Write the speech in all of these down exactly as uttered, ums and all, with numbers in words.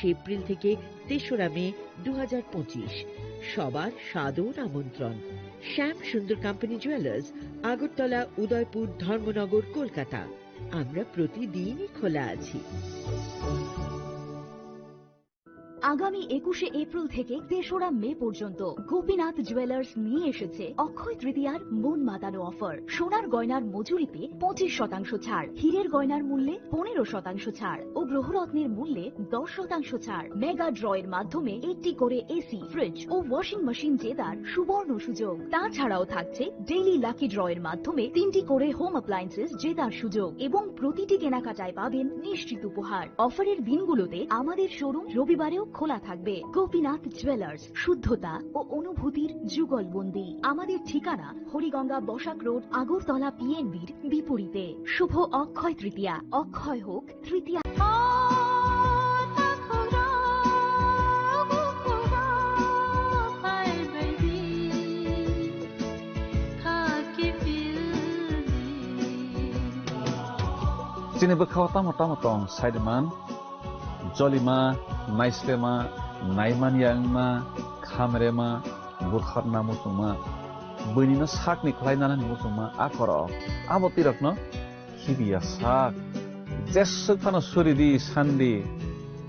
এপ্রিল থেকে তেসরা মে দু হাজার পঁচিশ। সবার সাদর আমন্ত্রণ। শ্যাম সুন্দর কোম্পানি জুয়েলার্স, আগরতলা, উদয়পুর, ধর্মনগর, কলকাতা। আমরা প্রতিদিনই খোলা আছি। আগামী একুশে এপ্রিল থেকে তেসরা মে পর্যন্ত গোপীনাথ জুয়েলার্স নিয়ে এসেছে অক্ষয় তৃতীয়ার মন মাতানো অফার। সোনার গয়নার মজুরিতে পঁচিশ শতাংশ ছাড়, হীরের গয়নার মূল্যে পনেরো শতাংশ ছাড় ও গ্রহরত্নের মূল্যে দশ শতাংশ ছাড়। মেগা ড্র এর মাধ্যমে একটি করে এসি, ফ্রিজ ও ওয়াশিং মেশিন জেতার সুবর্ণ সুযোগ। তাছাড়াও থাকছে ডেইলি লাকি ড্র এর মাধ্যমে তিনটি করে হোম অ্যাপ্লায়েন্সেস জেতার সুযোগ এবং প্রতিটি কেনাকাটায় পাবেন নিশ্চিত উপহার। অফারের দিনগুলোতে আমাদের শোরুম রবিবারেও খোলা থাকবে। গোপীনাথ জুয়েলার্স, শুদ্ধতা ও অনুভূতির যুগলবন্দি। আমাদের ঠিকানা হরিগঙ্গা বসাক রোড, আগরতলা পিএনবির বিপরীতে। শুভ অক্ষয় তৃতীয়া, অক্ষয় হোক তৃতীয়া। Chini bwkhao tamo tamo tong saiman, jolima, naislema, naimanya wngma, khamrema, butharna muchungma, buinino sakni khlai nanani muchungma a khorok. Abo twirokno khibiya sak. Jeswk phano suri di, san di,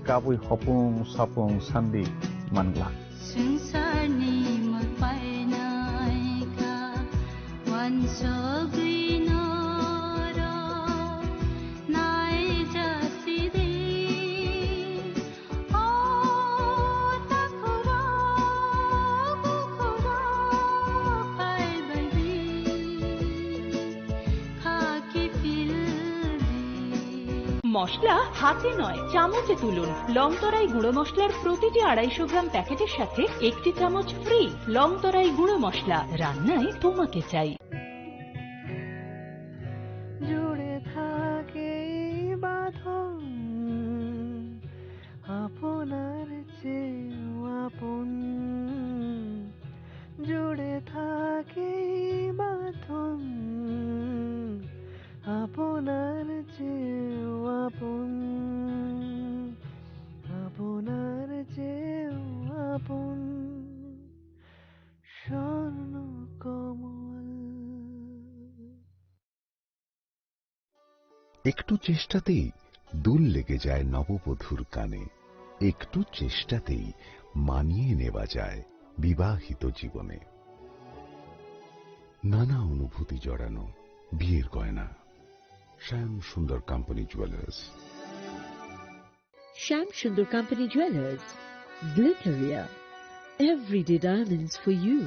kabui hopung sapung san di man glak. Swngcharni mwkpainaikha uansugwi norok naijasidi. O takhurok bukhurok phaibaidi, khaki pildi. মশলা হাতে নয়, চামচে তুলুন। লংতরাই গুঁড়ো মশলার প্রতিটি আড়াইশো গ্রাম প্যাকেটের সাথে একটি চামচ ফ্রি। লংতরাই গুঁড়ো মশলা, রান্নায় তোমাকে চাই। জুড়ে থাকে এই বাঁধন, আপনার চেয়েও আপন। জুড়ে থাকে এই বাঁধন, আপনার চেয়েও আপন, আপনার চেয়েও আপন। স্বর্ণ কমল। একটু চেষ্টাতেই দুল লেগে যায় নববধূর কানে, একটু চেষ্টাতেই মানিয়ে নেওয়া যায় বিবাহিত জীবনে। নানা অনুভূতি জড়ানো বিয়ের গয়না। শ্যাম সুন্দর company jewellers. Shyam Sundar Company Jewelers, Glitteria, everyday diamonds for you।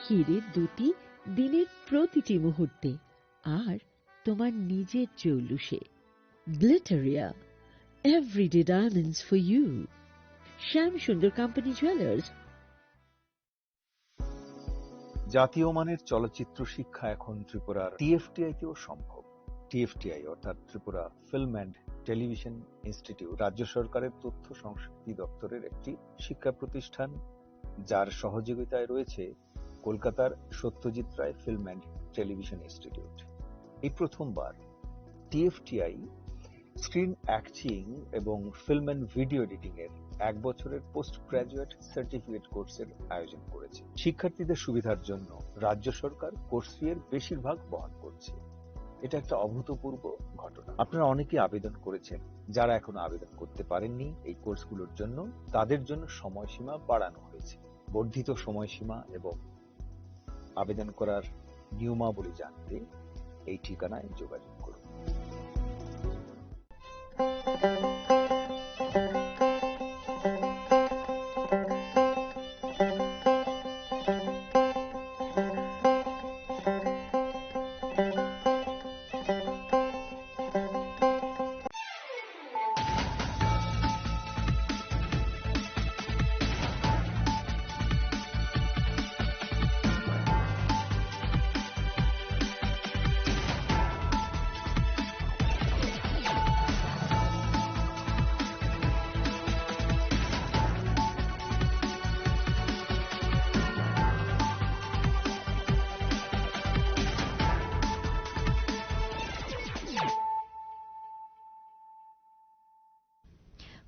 হীরের দ্যুতি দিনের প্রতিটি মুহূর্তে, আর তোমার নিজের জৌলুসে। Glitteria, everyday diamonds for you। Shyam Sundar Company Jewelers। জাতীয় মানের চলচ্চিত্র শিক্ষা এখন ত্রিপুরার টিএফটিআই তেও সম্ভব। টিএফটিআই অর্থাৎ Tripura film and television institute রাজ্য সরকারের তথ্য সংস্কৃতি দপ্তরের একটি শিক্ষা প্রতিষ্ঠান, যার সহযোগিতায় রয়েছে কলকাতার সত্যজিৎ Ray film and television institute. এই প্রথমবার টিএফটিআই স্ক্রিন অ্যাক্টিং এবং ফিল্ম অ্যান্ড ভিডিও এডিটিং এর এক বছরের পোস্ট গ্র্যাজুয়েট সার্টিফিকেট কোর্সের আয়োজন করেছে। শিক্ষার্থীদের সুবিধার জন্য রাজ্য সরকার কোর্স ফি এর বেশিরভাগ বহন করছে। এটা একটা অভূতপূর্ব ঘটনা। আপনারা অনেকেই আবেদন করেছেন, যারা এখনো আবেদন করতে পারেননি, এই কোর্সগুলোর জন্য, তাদের জন্য সময়সীমা বাড়ানো হয়েছে। বর্ধিত সময়সীমা এবং আবেদন করার নিয়মাবলী জানতে এই ঠিকানায় যোগাযোগ করুন।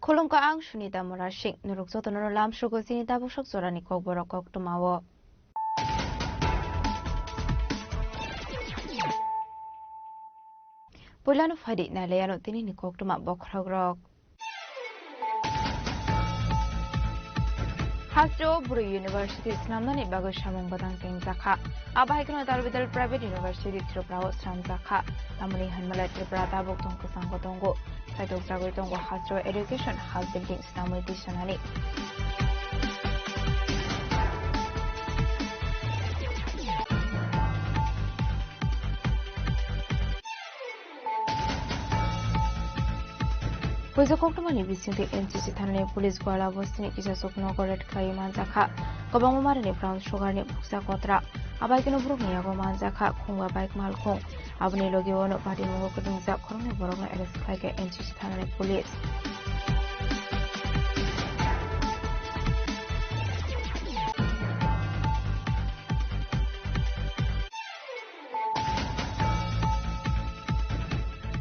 Khulumkha, ang Sunita Murasing. Norok jotono lamsogo chini tabuk sok jorani kokborok koktwmao. Puilano phaidi nailaiano tinini koktwma bokhorokrok. Hasteo Bru University swnamnani bagwi samung bwtang chengjakha. Abo hai kheno Darbidal Private University Tripura o swnamjakha. Tamoni hinmale Tripura tabuk tong kwchango tongo. Saitok jagwi tongo hasteo education hub building swnamwi tisanani. Puijo koktwmani bisingtwi N C C thanani police Goala bostini kisa chuknogo raid khlaiwi manjakha. Kwbangma marini phrang sugarni bukcha kotra. Abai kheno borokni yago manjakha khungba bike malkhung. Aboni logi ono patimungo kwtwngjak khoroknwi borokno arrest khlaikha N C C thanani police.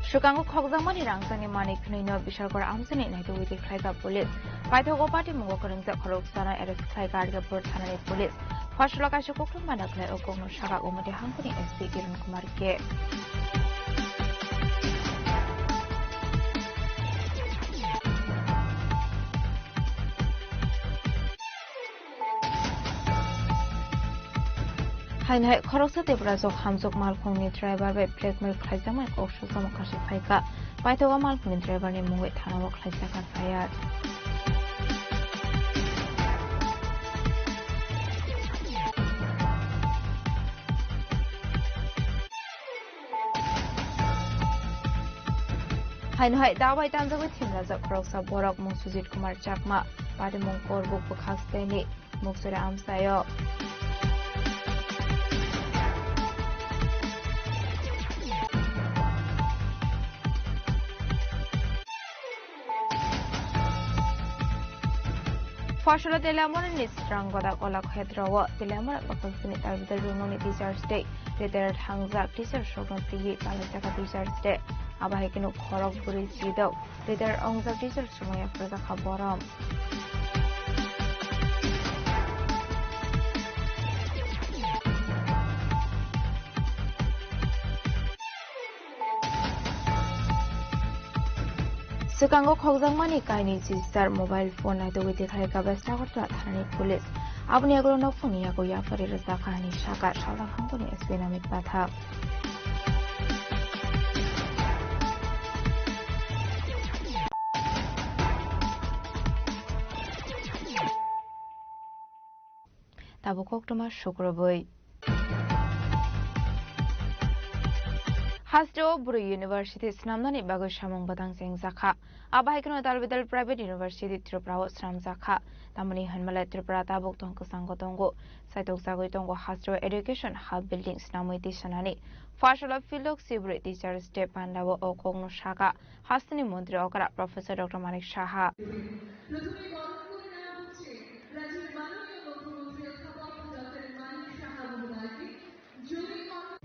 Swkango khokjakmani rangchakni manwi khwnwino Bishalgora amchaini naitugwi tikhlaikha police. Paithago patimungo kwrwngjak khoroksano arrest khlaikha Argapur thanani police. Phosholo kaisa koktwma naklai o kokno sakha Umati hangkoni S P Kiran Kumar K. Haino hai khoroksa Tiprajwk hamjwk malkhungni driver bai blackmail khlaijakmani kok sujamo kaisa phaikha. Paithago malkhungni driverni mungwi thanao khlaijakha F I R. Haino hai dabai tanjagwi thimlajak khoroksa borok mung Sujit Kumar Chakma, patimung Korbuk bwkhak steni Muksuri amchaio. Phosholo Teliamurani Sranggoda Kolakhetrao Teliamura Local Unit Arbiter Rungno ni Teachers Day. Retired thangjak teacher sokno twiwi palaijak Teachers Day. Abo hai kheno khorok bwrwi sidok retired wngjak teacher sokno yaphajak kha borom. Swkango khokjakmani kainwi chisar mobile phone naitugwi tikhlai kha West Agartala thanani police. Aboni yagulo nokphungni yago yapharwi rwjakha hinwi sakha Salda Hangkoni S P Namit Pathak. Tabuk koktwma sukrubwi. Hasteo Bru University swnamnani bagwi samung bwtang chengjakha. Abo hai kheno Darbidal Private University Tripura o swnamjakha. Tamoni hinmale Tripura tabuk tong kwchango tongo. Saitok jagwi tongo hasteo education hub building swnamwi tisanani. Phosholo Philok Sibri Teachers Day pandao o kokno sakha. Hasteni montri okra Professor Doctor Manik Saha. প্রথমে বরণ করে নেওয়া হচ্ছে রাজ্যের মাননীয় মুখ্যমন্ত্রী অধ্যাপক ডক্টর মানিক সাহা মহোদয়কে। জয়ী কর্ম-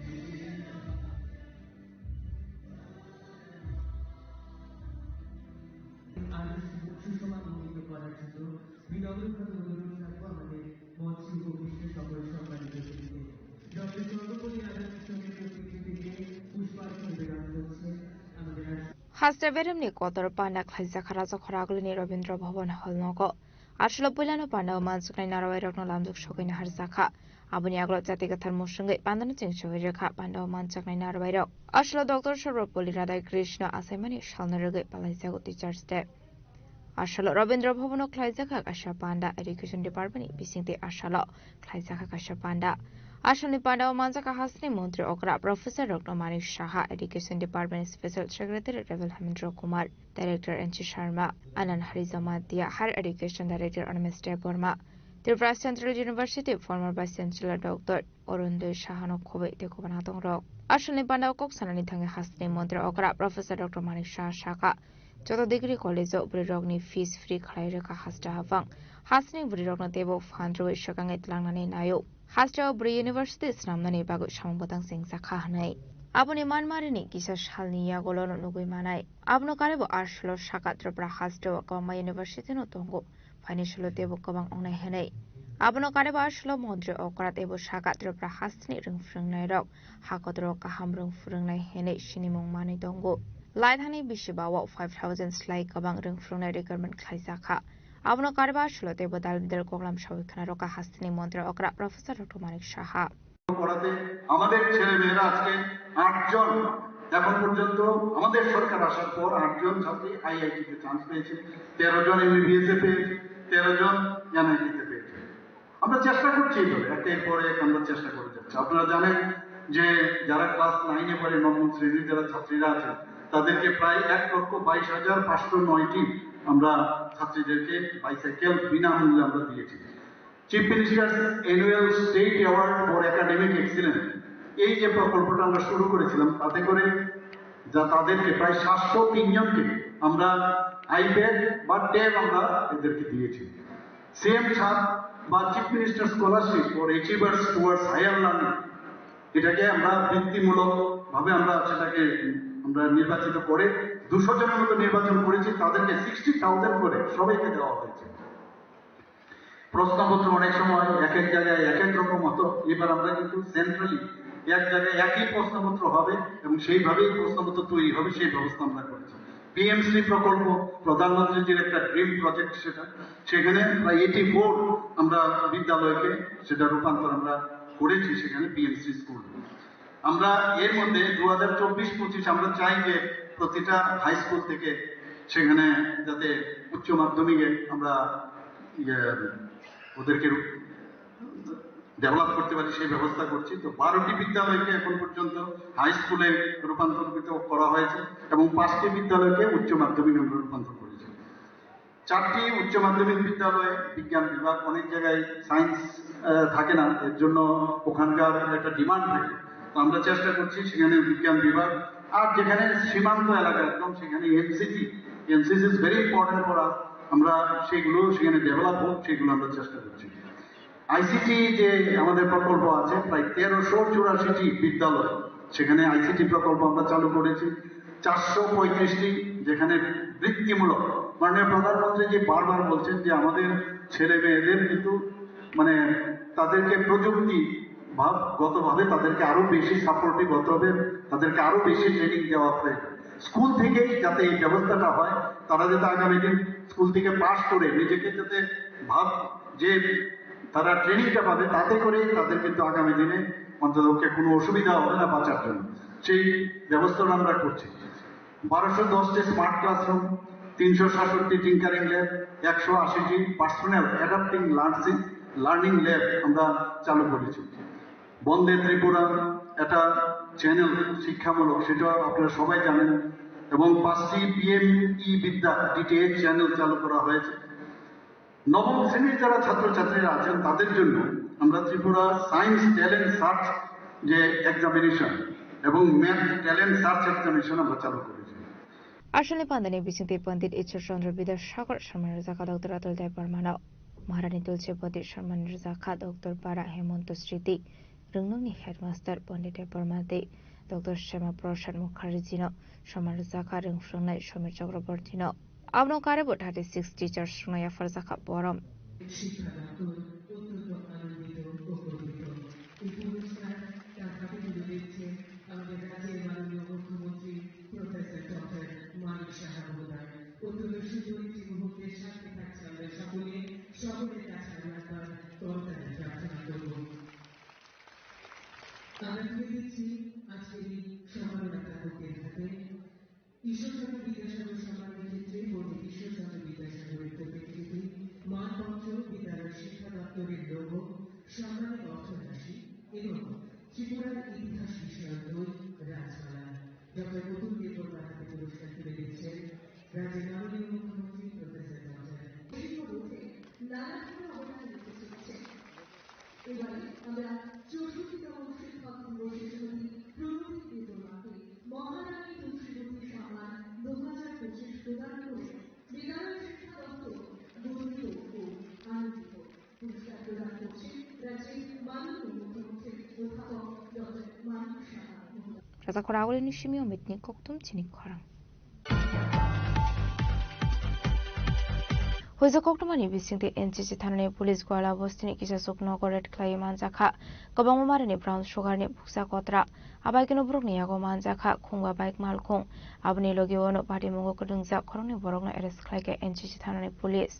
আরো সু-, সুষমামণ্ডিত করার জন্য বিনম্রভাবে অনুরোধ রাখবো আমাদের মঞ্চে উপবিষ্ট সকল সম্মানিত অতিথিদের। ডক্টর সর্বপল্লী রাধাকৃষ্ণনের প্রতিকৃতিতে পুষ্পার্ঘ্য নিবেদন করছেন আমাদের রাষ্ট্র- Haste beremni kotor panda khlaijak kha Raja Khoragulini Rabindra Bhavan hall nogo. Asolo puilano pandao manjaknai narwai rokno lamjak sogwi naharjak kha. Aboni yagulo jati kwthar musungwi pandano chengchogwi rwkha pandao manjaknai narwai rok. Asolo Doctor Sarvapalli Radhakrishna achaimani salno rwgwi palaijago Teachers Day. Asolo Rabindra Bhavano khlaijakha kaisa panda Education Department ni bisingtwi asolo khlaijakha kaisa panda. Asolni pandao manjakha hasteni montri okra Professor Rokno Manik Saha, Education Department Special Secretary Revel Hemendra Kumar, Director N C Sharma, Anand Harijamatia, Higher Education Director Animesh Debbarma, Tripura Central University former Vice Chancellor Doctor Arundoy Sahano khobwi tei kobo natongrok. Asolni pandao kok sanani thangwi hasteni montri okra Professor Doctor Manik Saha sakha, joto degree college-o bwrwirokni fees free khlai rwkha haste haphang. Hasteni bwrwirokno teibo phan rwui swkangwi tlangnani naio. Hasteo bwrwi university swnamnani bagwi samung bwtang chengjakha hwnwi. Aboni manmarini kisa salni yagulono nugwi manai. Abono karebo asolo saka Tripura hasteo kwbangma university no tongo. Phaini salo teibo kwbang wngnai hinwi. Abono karebo asolo montri okra teibo saka Tripura hasteni rwng phwrwngnairok hakotoro kaham rwng phwrwngnai hinwi sinimung manwi tongo. Laithani bisi bao five thousand slai kwbang rwng phwrwngnai recruitment khlaijakha. Abono karebo asolo teibo dal bidal koklam sawi khwna rwkha hasteni montri okra Professor Doctor Manik Saha. করাতে আমাদের ছেলে মেয়েরা আজকে আটজন, এখন পর্যন্ত আমাদের সরকার আসার পর আটজন ছাত্রী আইআইটি তে চান্স পেয়েছে, তেরো জন এমবিবিএস এ পেয়েছে, তেরো জন এনআইটি তে পেয়েছে। আমরা চেষ্টা করছি এইভাবে, একের পর এক আমরা চেষ্টা করে যাচ্ছি। আপনারা জানেন যে যারা ক্লাস নাইনে পড়ে, নবম শ্রেণীর যারা ছাত্রীরা আছেন, তাদেরকে প্রায় এক লক্ষ বাইশ হাজার পাঁচশো নয়টি আমরা ছাত্রীদেরকে বাইসাইকেল বিনামূল্যে আমরা দিয়েছি। Chief minister annual state award for academic excellence, এই যে প্রকল্পটা আমরা শুরু করেছিলাম, তাতে করে যা তাদেরকে প্রায় সাতশো তিন জনকে আমরা আইপ্যাড বা ট্যাব আমরা এদেরকে দিয়েছি। সিএম ছাদ বা chief minister scholarship for achievers towards higher learning, এটাকে আমরা বৃত্তিমূলক ভাবে আমরা সেটাকে আমরা নির্বাচিত করে দুশো জনের মতো নির্বাচন করেছি, তাদেরকে সিক্সটি থাউজেন্ড করে সবাইকে দেওয়া হয়েছে। প্রশ্নপত্র অনেক সময় এক এক জায়গায় এক এক রকম হতো, এবার আমরা কিন্তু সেন্ট্রালি এক জায়গায় একই প্রশ্নপত্র হবে এবং সেইভাবেই প্রশ্নপত্র তৈরি হবে, সেই ব্যবস্থা আমরা করেছি। পিএমসি প্রকল্প, প্রধানমন্ত্রীজির একটা ড্রিম প্রজেক্ট সেটা, সেখানে প্রায় এইটি ফোর আমরা বিদ্যালয়কে সেটা রূপান্তর আমরা করেছি সেখানে পিএমসি স্কুল। আমরা এর মধ্যে দু হাজার চব্বিশ পঁচিশ আমরা চাই যে প্রতিটা হাই স্কুল থেকে সেখানে যাতে উচ্চ মাধ্যমিকে আমরা ইয়ে ওদেরকে ডেভেলপ করতে পারি সেই ব্যবস্থা করছি। তো বারোটি বিদ্যালয়কে এখন পর্যন্ত হাই স্কুলে রূপান্তরিত করা হয়েছে এবং পাঁচটি বিদ্যালয়কে উচ্চ মাধ্যমিক আমরা রূপান্তর করেছি। চারটি উচ্চ মাধ্যমিক বিদ্যালয়ে বিজ্ঞান বিভাগ, অনেক জায়গায় সায়েন্স থাকে না, এর জন্য ওখানকার একটা ডিমান্ড থাকে। তো আমরা চেষ্টা করছি সেখানে বিজ্ঞান বিভাগ, আর যেখানে সীমান্ত এলাকা একদম সেখানে NCC, NCC is very important for us, আমরা সেগুলো সেখানে ডেভেলপ হোক, সেগুলো আমরা চেষ্টা করছি। আইসিটি যে আমাদের প্রকল্প আছে, প্রায় তেরোশো চুরাশিটি বিদ্যালয়, সেখানে আইসিটি প্রকল্প আমরা চালু করেছি। চারশো পঁয়ত্রিশটি যেখানে বৃত্তিমূলক, মাননীয় প্রধানমন্ত্রী যে বারবার বলছেন যে আমাদের ছেলে মেয়েদের কিন্তু মানে তাদেরকে প্রযুক্তি ভাব গতভাবে তাদেরকে আরো বেশি সাপোর্টিভ হতে হবে, তাদেরকে আরো বেশি ট্রেনিং দেওয়া প্রয়োজন। স্কুল থেকেই যাতে এই ব্যবস্থাটা হয়, তারা যাতে আগামী দিন স্কুল থেকে পাশ করে নিজেকে যাতে ভাব যে তারা ট্রেনিংটা পাবে, তাতে করে তাদের কিন্তু আগামী দিনে অন্ততপক্ষে কোনো অসুবিধা হবে না বাঁচার জন্য, সেই ব্যবস্থাটা আমরা করছি। বারোশো দশটি স্মার্ট ক্লাসরুম, তিনশো সাতষট্টি টিঙ্কারিং ল্যাব, একশো আশিটি personal adapting learning learning lab আমরা চালু করেছি। বন্দে ত্রিপুরা একটা চ্যানেল শিক্ষামূলক, সেটা আপনারা সবাই জানেন, এবং পাঁচটি পিএমই বিদ্যা ডিটিএইচ চ্যানেল চালু করা হয়েছে। নবম শ্রেণীর যারা ছাত্রছাত্রীরা আছেন তাদের জন্য আমরা ত্রিপুরা সায়েন্স ট্যালেন্ট সার্চ যে এক্সামিনেশন এবং ম্যাথ ট্যালেন্ট সার্চ এক্সামিনেশন আমরা চালু করেছি। Aswkni pandani bisingtwi Pandit Ishwar Chandra Bidyasagar samani rwjakha Doctor Atul Debbarmano. Maharani Tulsi Pandit samani rwjakha Doctor Bara Hemanta Sriti, Rwngnokni headmaster Pandit Debbarma tei Doctor Shama Prasad Mukherjee no samani rwjakha rwng phwrwngnai Samir Chakraborty no. Abono karebo thirty six teachers rokno yapharjakha borom. শিক্ষা দপ্তর অত্যন্ত আনন্দিত ও গর্বিত। এই পুরস্কার তার হাতে তুলে দিচ্ছেন আমাদের রাজ্যের মাননীয় মুখ্যমন্ত্রী প্রফেসর ডক্টর মানিক সাহা মহোদয়। অত্যন্ত সুন্দর একটি মুহূর্তের সাক্ষী থাকছি আমরা সকলে। সকলের কাছে আমরা একবার করতালি প্রার্থনা করব। আমরা তুলে দিচ্ছি আজকের এই সম্মাননা প্রাপকদের হাতে। ঈশ্বরচন্দ্র বিদ্যাসাগর সম্মানের ক্ষেত্রে পণ্ডিত ঈশ্বরচন্দ্র বিদ্যাসাগরের প্রতিকৃতি, মানপত্র, বিদ্যালয় শিক্ষা দপ্তরের লোগো, সম্মানের অর্থরাশি এবং ত্রিপুরার ইতিহাস বিষয়ক বই রাজমালা। ডক্টর অতুল দেববর্মার হাতে পুরস্কার তুলে দিচ্ছেন রাজ্যের মাননীয় মুখ্যমন্ত্রী প্রফেসর ডক্টর। শিল্প রূপে নানা ধরনের অবদান রেখে চলেছেন। এবারে আমরা চৌষট্টিতম শিক্ষক দিবসে শ্রীমতী প্রণতি দেববর্মাকে মহারানী তুলসীবতী সম্মান দু হাজার পঁচিশ প্রদান করে বিদ্যালয় শিক্ষা দপ্তর গর্বিত ও আনন্দিত। পুরস্কার প্রদান করছেন রাজ্যের মাননীয় মুখ্যমন্ত্রী অধ্যাপক ডক্টর মানিক সাহা মহোদয়। Jakhor agulini simi omitni koktum chini khorang. Huija koktwmani bisingtwi N C C thanani police Gwala bostini kisa chuknogo raid khlaiwi manjakha. Kwbangma marini brown sugarni bukcha kotra. Abaikeno borokni yago manjakha khungba bike malkhung. Aboni logi ono patimungo kwrwngjak khoroknwi borokno arrest khlaikha N C C thanani police.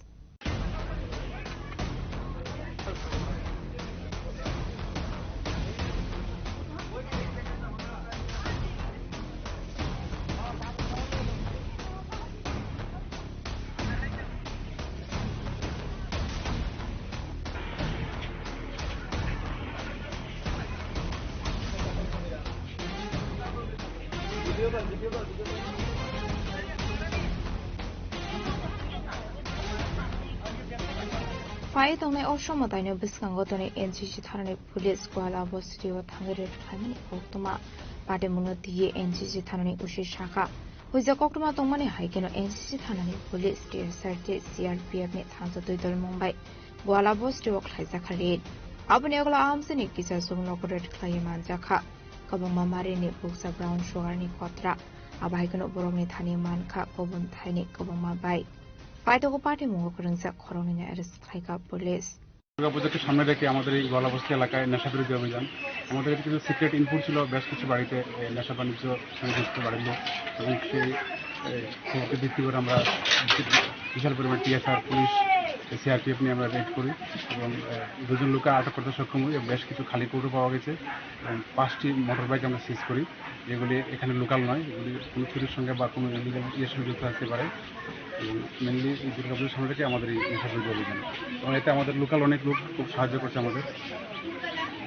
Phai tongnai o somotaino bwskango tonwi N C C thanani police Gwala bostio thangwi raid khlaimani koktwma. Patimungno twiwi N C C thanani O C sakha, huija koktwma tongmani hai kheno N C C thanani police, T S R tei C R P F ni thansa twi tolmung bai Gwala bostio khlaijakha raid. Aboni yagulo amchaini kisa chuknogo raid khlaiwi manjakha. Kwbangma marini bukcha brown sugarni kotra. Abo hai kheno borokni thani mankha kubun thaini kwbangma bai. Paithago patimungo kwrwngjak khoroknwino arrest khlaikha police. দুর্গাপুজোকে সামনে রেখে আমাদের এই গোয়ালাবস্তি এলাকায় নেশা বিরোধী অভিযান। আমাদের কাছে কিছু সিক্রেট ইনপুট ছিল, বেশ কিছু বাড়িতে, এ, নেশা বাণিজ্য সঙ্গে যুক্ত বাড়ির লোক, এবং সেই, এ, খবরকে ভিত্তি করে আমরা বিশাল পরিমাণ টিএসআর, পুলিশ, সিআরপিএফ নিয়ে আমরা রেড করি এবং, এ, দুজন লোককে আটক করতে সক্ষম হই এবং বেশ কিছু খালি কৌটো পাওয়া গেছে এবং পাঁচটি মোটর বাইক আমরা সিজ করি, যেগুলি এখানে লোকাল নয়, এগুলি কোনো চুরির সঙ্গে বা কোনো ইলিগাল ইয়ের সঙ্গে যুক্ত থাকতে পারে। এবং মেইনলি এই দুর্গাপুজোর সামনে রেখে আমাদের এই নেশা বিরোধী অভিযান, এবং এতে আমাদের লোকাল অনেক লোক খুব সাহায্য করছে আমাদের।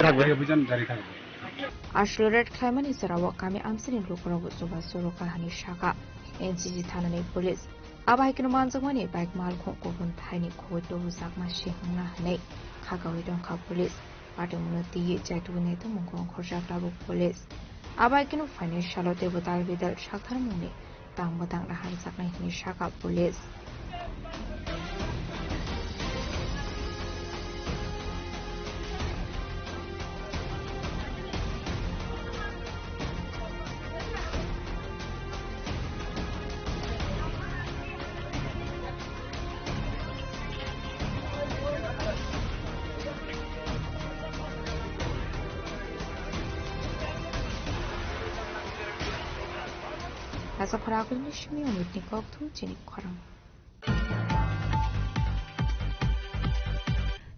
থাকবে। এই অভিযান জারি থাকবে। Aswk raid khlaimani jorao kami amchaini lukurokbo chubachu rwkha hwnwi sakha N C C thanani police. Abo hai kheno manjakmani bike malkhung kubun thaini khogwi tubujakma se hwnkha hwnwi khakaui tongkha police. Patimungno twiwi chaitugwi naitukmung ongkhorjak tabuk police. Abo hai kheno phainai salo teibo dal bidal saktharmungni tang bwtang naharjaknai hwnwi sakha police. Asa khorang agulini simi omitni kokthum chini khorang.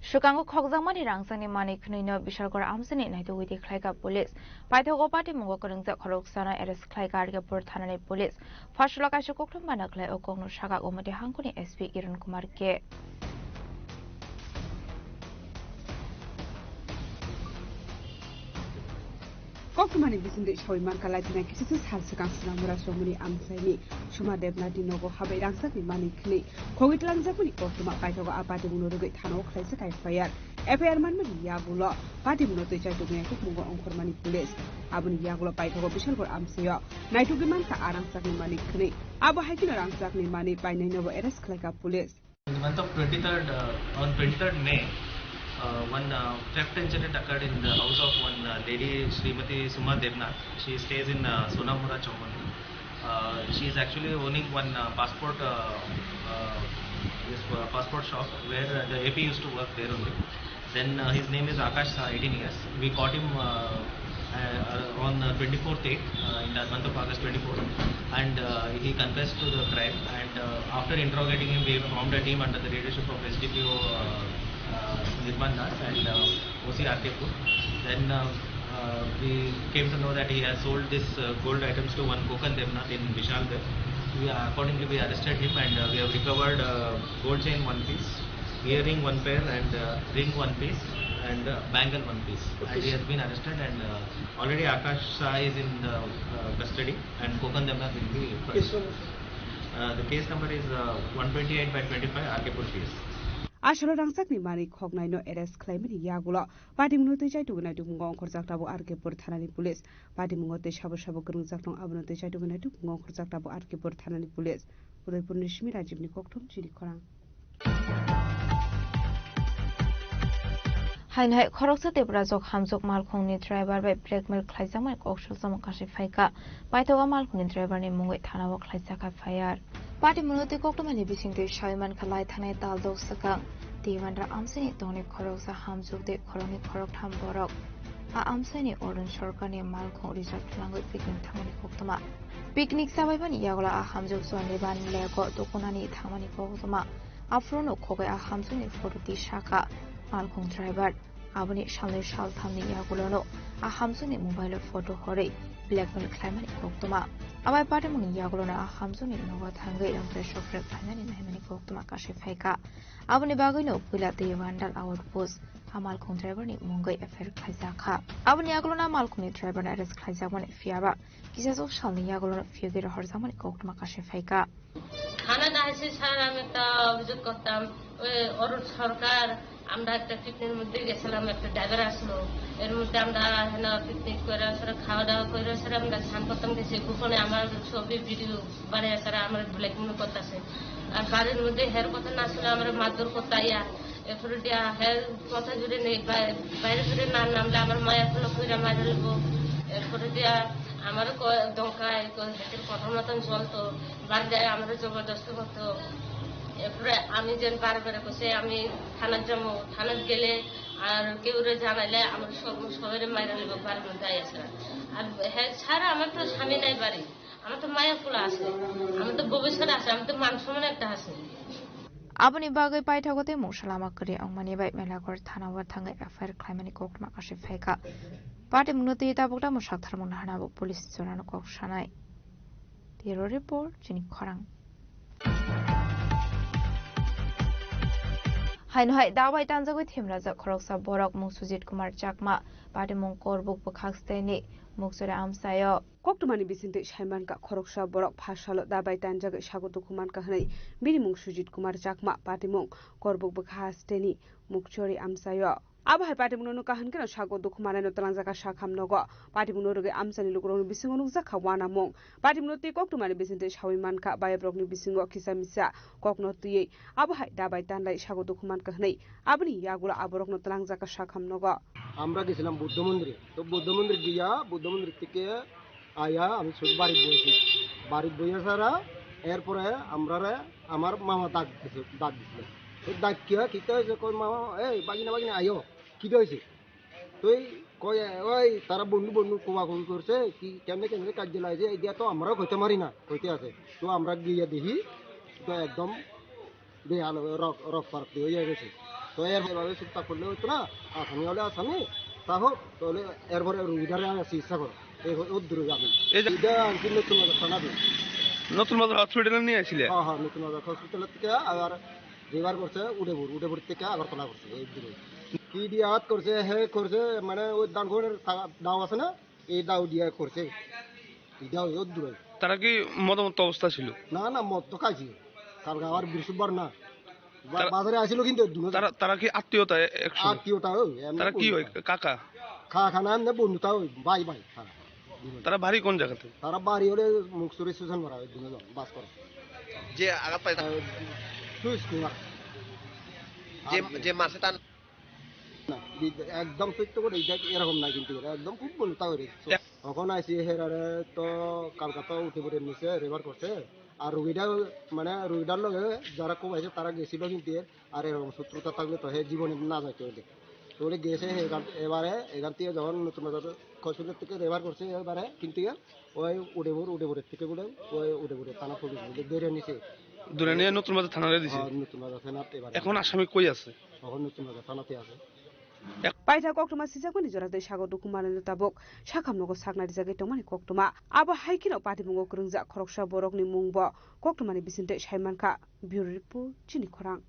Swkango khokjakmani rangchakni manwi khwnwino Bishalgarh amchaini naitugwi twi khlaikha police. Paithago patimungo kwrwngjak khoroksano arrest khlaikha R K Pur thanani police. Pharsalo kaisa koktwma nukhlai o kokno sakha Gomati hangkoni S P Kiran Kumar K. Koktwmani bisingtwi sawi mankha, laithani kisa se sal swkang Sonamura chongmani amchaini Suma Debnathni nogo habai rangchakni manwi khwnwi khogwi twlangjakmani koktwma. Paithago a patimungno rwgwi thanao khlaijak F I R. F I R manmani yagulo patimungno twi chaitugwi naitukmungo ongkhormani police. Aboni yagulo paithago Bishalgarh amchaio naitugwi mankha a rangchakni manwi khwnwi. Abo hai kheno rangchakni manwi painainobo arrest khlaikha police. In the month of twenty-third, uh, on twenty-third May, uh, one, uh, theft incident occurred in the house of one, uh, lady, Srimati Suma Debnath. She stays in, uh, Sonamura Chowmahani. Uh, she is actually owning one, uh, passport, uh, uh, this, uh, passport shop where, uh, the A P used to work there only. Then, uh, his name is Akash, uh, eighteen years. We caught him, uh, uh, on, uh, twenty-fourth eight, uh, in the month of August twenty-fourth, and, uh, he confessed to the crime. And, uh, after interrogating him, we formed a team under the leadership of S D P O, uh, uh, Nirmal Das and, uh, O C R K Pur. Then, uh, uh, we came to know that he has sold this, uh, gold items to one Kokan Debnath in Bishalgarh. We, uh, accordingly, we arrested him and, uh, we have recovered, uh, gold chain one piece, earring one pair, and, uh, ring one piece, and, uh, bangle one piece. And he has been arrested, and, uh, already Akash Shah is in the, uh, custody, and Kokan Debnath will be first. Uh, the case number is, uh, one twenty-eight by twenty-five, R K Pur P S. Aswk rangchakni manwi khoknaino arrest khlaimani yagulo patimungno twi chaitugwi naitukmungo ongkhorjak tabuk R K Pur thanani police. Patimungo tei sabo sabo kwrwngjak tong, abono twi chaitugwi naitukmungo ongkhorjak tabuk R K Pur thanani police. Udaipurni simi Rajibni kokthum chini khorang. Haino hai khoroksa Tiprajwk hamjwk malkhungni driver bai blackmail khlaijakmani kok sujamo kasui phaikha. Paithago malkhungni driver ni mungwi thanao khlaijak F I R. Patimungno tei koktwmani bisingtwi sawi mankha lai thangnai tal dok swkang Teiwandra amchaini tongni khoroksa hamjwk tei khoroknwi khoroktham borok. A amchaini Arun Sarkarni malkhung reserve khlangwi picnic thangmani koktwma. Picnic chabaimani yagulo a hamjwk Chondiban lake-o tukunani thangmani koktwma. Aphuru no khogwi a hamjwkni photo twi sakha malkhung driver. Aboni salnwi salthamni yagulono a hamjwkni mobile-o photo horwi blackmail khlaimani koktwma. Abai patimungni yagulono a hamjwkni nogo thangwi rangchak sokre khlainani naimani koktwma kasui phaikha. Aboni bagwino puila Teiwandra outpost a malkhung driver-ni mungwi F I R khlaijakha. Aboni yagulono a malkhungni driver-no arrest khlaijakmani, phiyaba kisaswk salni yagulono phiyogwi rohorjakmani koktwma kasui phaikha. থানাতে আসি স্যার, আমি একটা অভিযোগ করতাম, ওই অরুণ সরকার, আমরা একটা পিকনিকের মধ্যে গেছিলাম, একটা ড্রাইভার আসলো, এর মধ্যে আমরা হেন পিকনিক করে স্যার, খাওয়া দাওয়া করে স্যার, আমরা স্নান করতাম গেছি, গোপনে আমার ছবি ভিডিও বানায় স্যার, আমার ব্ল্যাকমেল করতেছে, আর বাড়ির মধ্যে হের কথা না শুনে আমরা মারধর করতে আইয়া, এরপরে দিয়া হের কথা জুড়ে নেই, বাই-, বাইরে জুড়ে না নামলে আমার মায়া কোনো কইরা মারা লাগবো, এরপরে দিয়া আমারও ক-, দমকায়, ক-, হেতের কথা মতন চলতো। বাড়িতে আমরা জবরদস্তি করতো। এরপরে আমি যেন বারে বারে কইছে, "আমি থানাত যাবো, থানাত গেলে আর কেউরে জানাইলে আমরা সব, সবাইরে মাইরা নিব, বাড়ির মধ্যে আইয়া ছাড়া।" আর হ্যাঁ, ছাড়া আমার তো স্বামী নাই বাড়ি, আমার তো মায়া ফুলা আছে, আমার তো ভবিষ্যৎ আছে, আমার তো মান সম্মান একটা আছে। Aboni bagwi paithago tei mungsa lama kwrwi wngmani bai Melakhor thanao thangwi F I R khlaimani koktwma kasui phaikha. Patimungno twi tabuk tamo saktharmung naharnabo police jorano kok sanai. Bureau Report, chini khorang. Haino hai dabai tanjagwi themrajak khoroksa borok mung Sujit Kumar Chakma, patimung Korbuk bwkhak steni Mukchori amchaio. Koktwmani bisingtwi saimankha, khoroksa borok pha salo dabai tanjagwi sago dukhu mankha hwnwi bini mung Sujit Kumar Chakma, patimung Korbuk bwkha steni Mukchori amchaio. Abo hai patimungno nukha hwnkhe no sago dukhu manaino twlangjakha sakham nogo. Patimungno rwgwi amchaini lukurokni bisingo nukjakha uanamung. Patimungno twi koktwmani bisingtwi sawi mankha, bayobrokni bisingo kisa misa kokno twiwi abo hai dabai tanlai sago dukhu mankha hwnwi aboni yagulo aborokno twlangjakha sakham nogo. আমরা গেছিলাম বুদ্ধ মন্দিরে। তো বুদ্ধ মন্দির গিয়া, বুদ্ধ মন্দির থেকে আয়া আমি শুধু বাড়ি বইছি। বাড়ি বইয়া ছাড়া এরপরে আমরারে আমার মামা ডাক দিছে, ডাক দিছিল। তো ডাকিয়া কিতা হয়েছে? কই, "মামা, এই বাগিনা, বাগিনা আয়ো।" কিতা হয়েছে? তো এই কয়, "ওই তারা বন্ধু, বন্ধু কোবাকুবি করছে, কি কেমনে, কেমনে কাজিয়া লাগছে, এই দিয়া তো আমরাও কইতে পারি না, কইতে আছে।" তো আমরা গিয়া দেখি, তো একদম বেহাল হয়ে রক, রক পার্ক দিয়ে হয়ে গেছে। তো এর এভাবে চুপ থাক করলে হইতো না, আসামি হলে আসামি, তা হোক, তাহলে এরপরে রুগীটারে আর চিকিৎসা করো, এই হ-, ওর দূরে যাবে। এই যে এটা আর কি নতুন বাজার থানা দিয়ে। নতুন বাজার হসপিটালে নিয়ে আসছিলে? হ্যাঁ, হ্যাঁ, নতুন বাজার হসপিটাল থেকে আবার রেফার করছে উদয়পুর, উদয়পুর থেকে আগরতলা করছে, এই দূরে। কি দিয়ে আঘাত করছে, হে করছে, মানে ওই দান করে দাও আছে না, এই দাও দিয়ে করছে, এই দাও ওর দূরে। তারা কি মদমত্ত অবস্থা ছিল? না, না, মদ তো খাইছি, কালকে আবার বৃহস্পতিবার না, বা-, তারা, বাজারে আসিল কিন্তু দুনো তারা, তারা কি আত্মীয়তা এ-, একসঙ্গে? আত্মীয়তা ওই, এমনি তারা কি বন্ধু হয়? তারা। কাকা? কাকা না, এমনি বন্ধু তা ওই, ভাই, ভাই, হ্যাঁ। তারা বাড়ি কোন জায়গাতে? তারা বাড়ি হলে মুকসুরি সুজন ভরা ওই দুনো জন, বাস করে। যে আঘাত পায় তা- আহ, সুইস কুমার। যে, আর যে মারছে তার না, বি-, একদম সত্য করে এটা এরকম না কিন্তু, এটা একদম খুব বন্ধু তা ওই রে। এক- তখন আইসি হেরারে তো কালকাতা উঠে পড়ে নিছে, রেফার করছে। আর রুগীটা, মানে, রুগীটার লগে যারা খুব আছে, তারা গেছিল কিন্তু এর, আর এরকম শত্রুতা থাকলে তো হে জীবনে না যাইতো এদিকে। তো বলে গেছে এখান, এবারে এখান থেকে যখন নতুন বাজার কসুলের থেকে রেফার করছে, এবারে কিন্তু এর ওই উদয়পুর, উদয়পুরের থেকে বলে ওই উদয়পুরের থানা পুলিশ বলে ধরে নিছে। ধরে নিয়ে নতুন বাজার থানারে দিছে? হ্যাঁ, নতুন বাজার থানাতে এবারে। এখন আসামি কই আছে? এখন নতুন বাজার থানাতে আছে। Paitha koktwma sijakmani jora tei sago dukhu manwino tabuk sakham nogo sakna rijagwi tongmani koktwma. Abo hai kheno patimungo kwrwngjak khoroksa borokni mungbo koktwmani bisingtwi sai mankha. Bureau Report, chini khorang.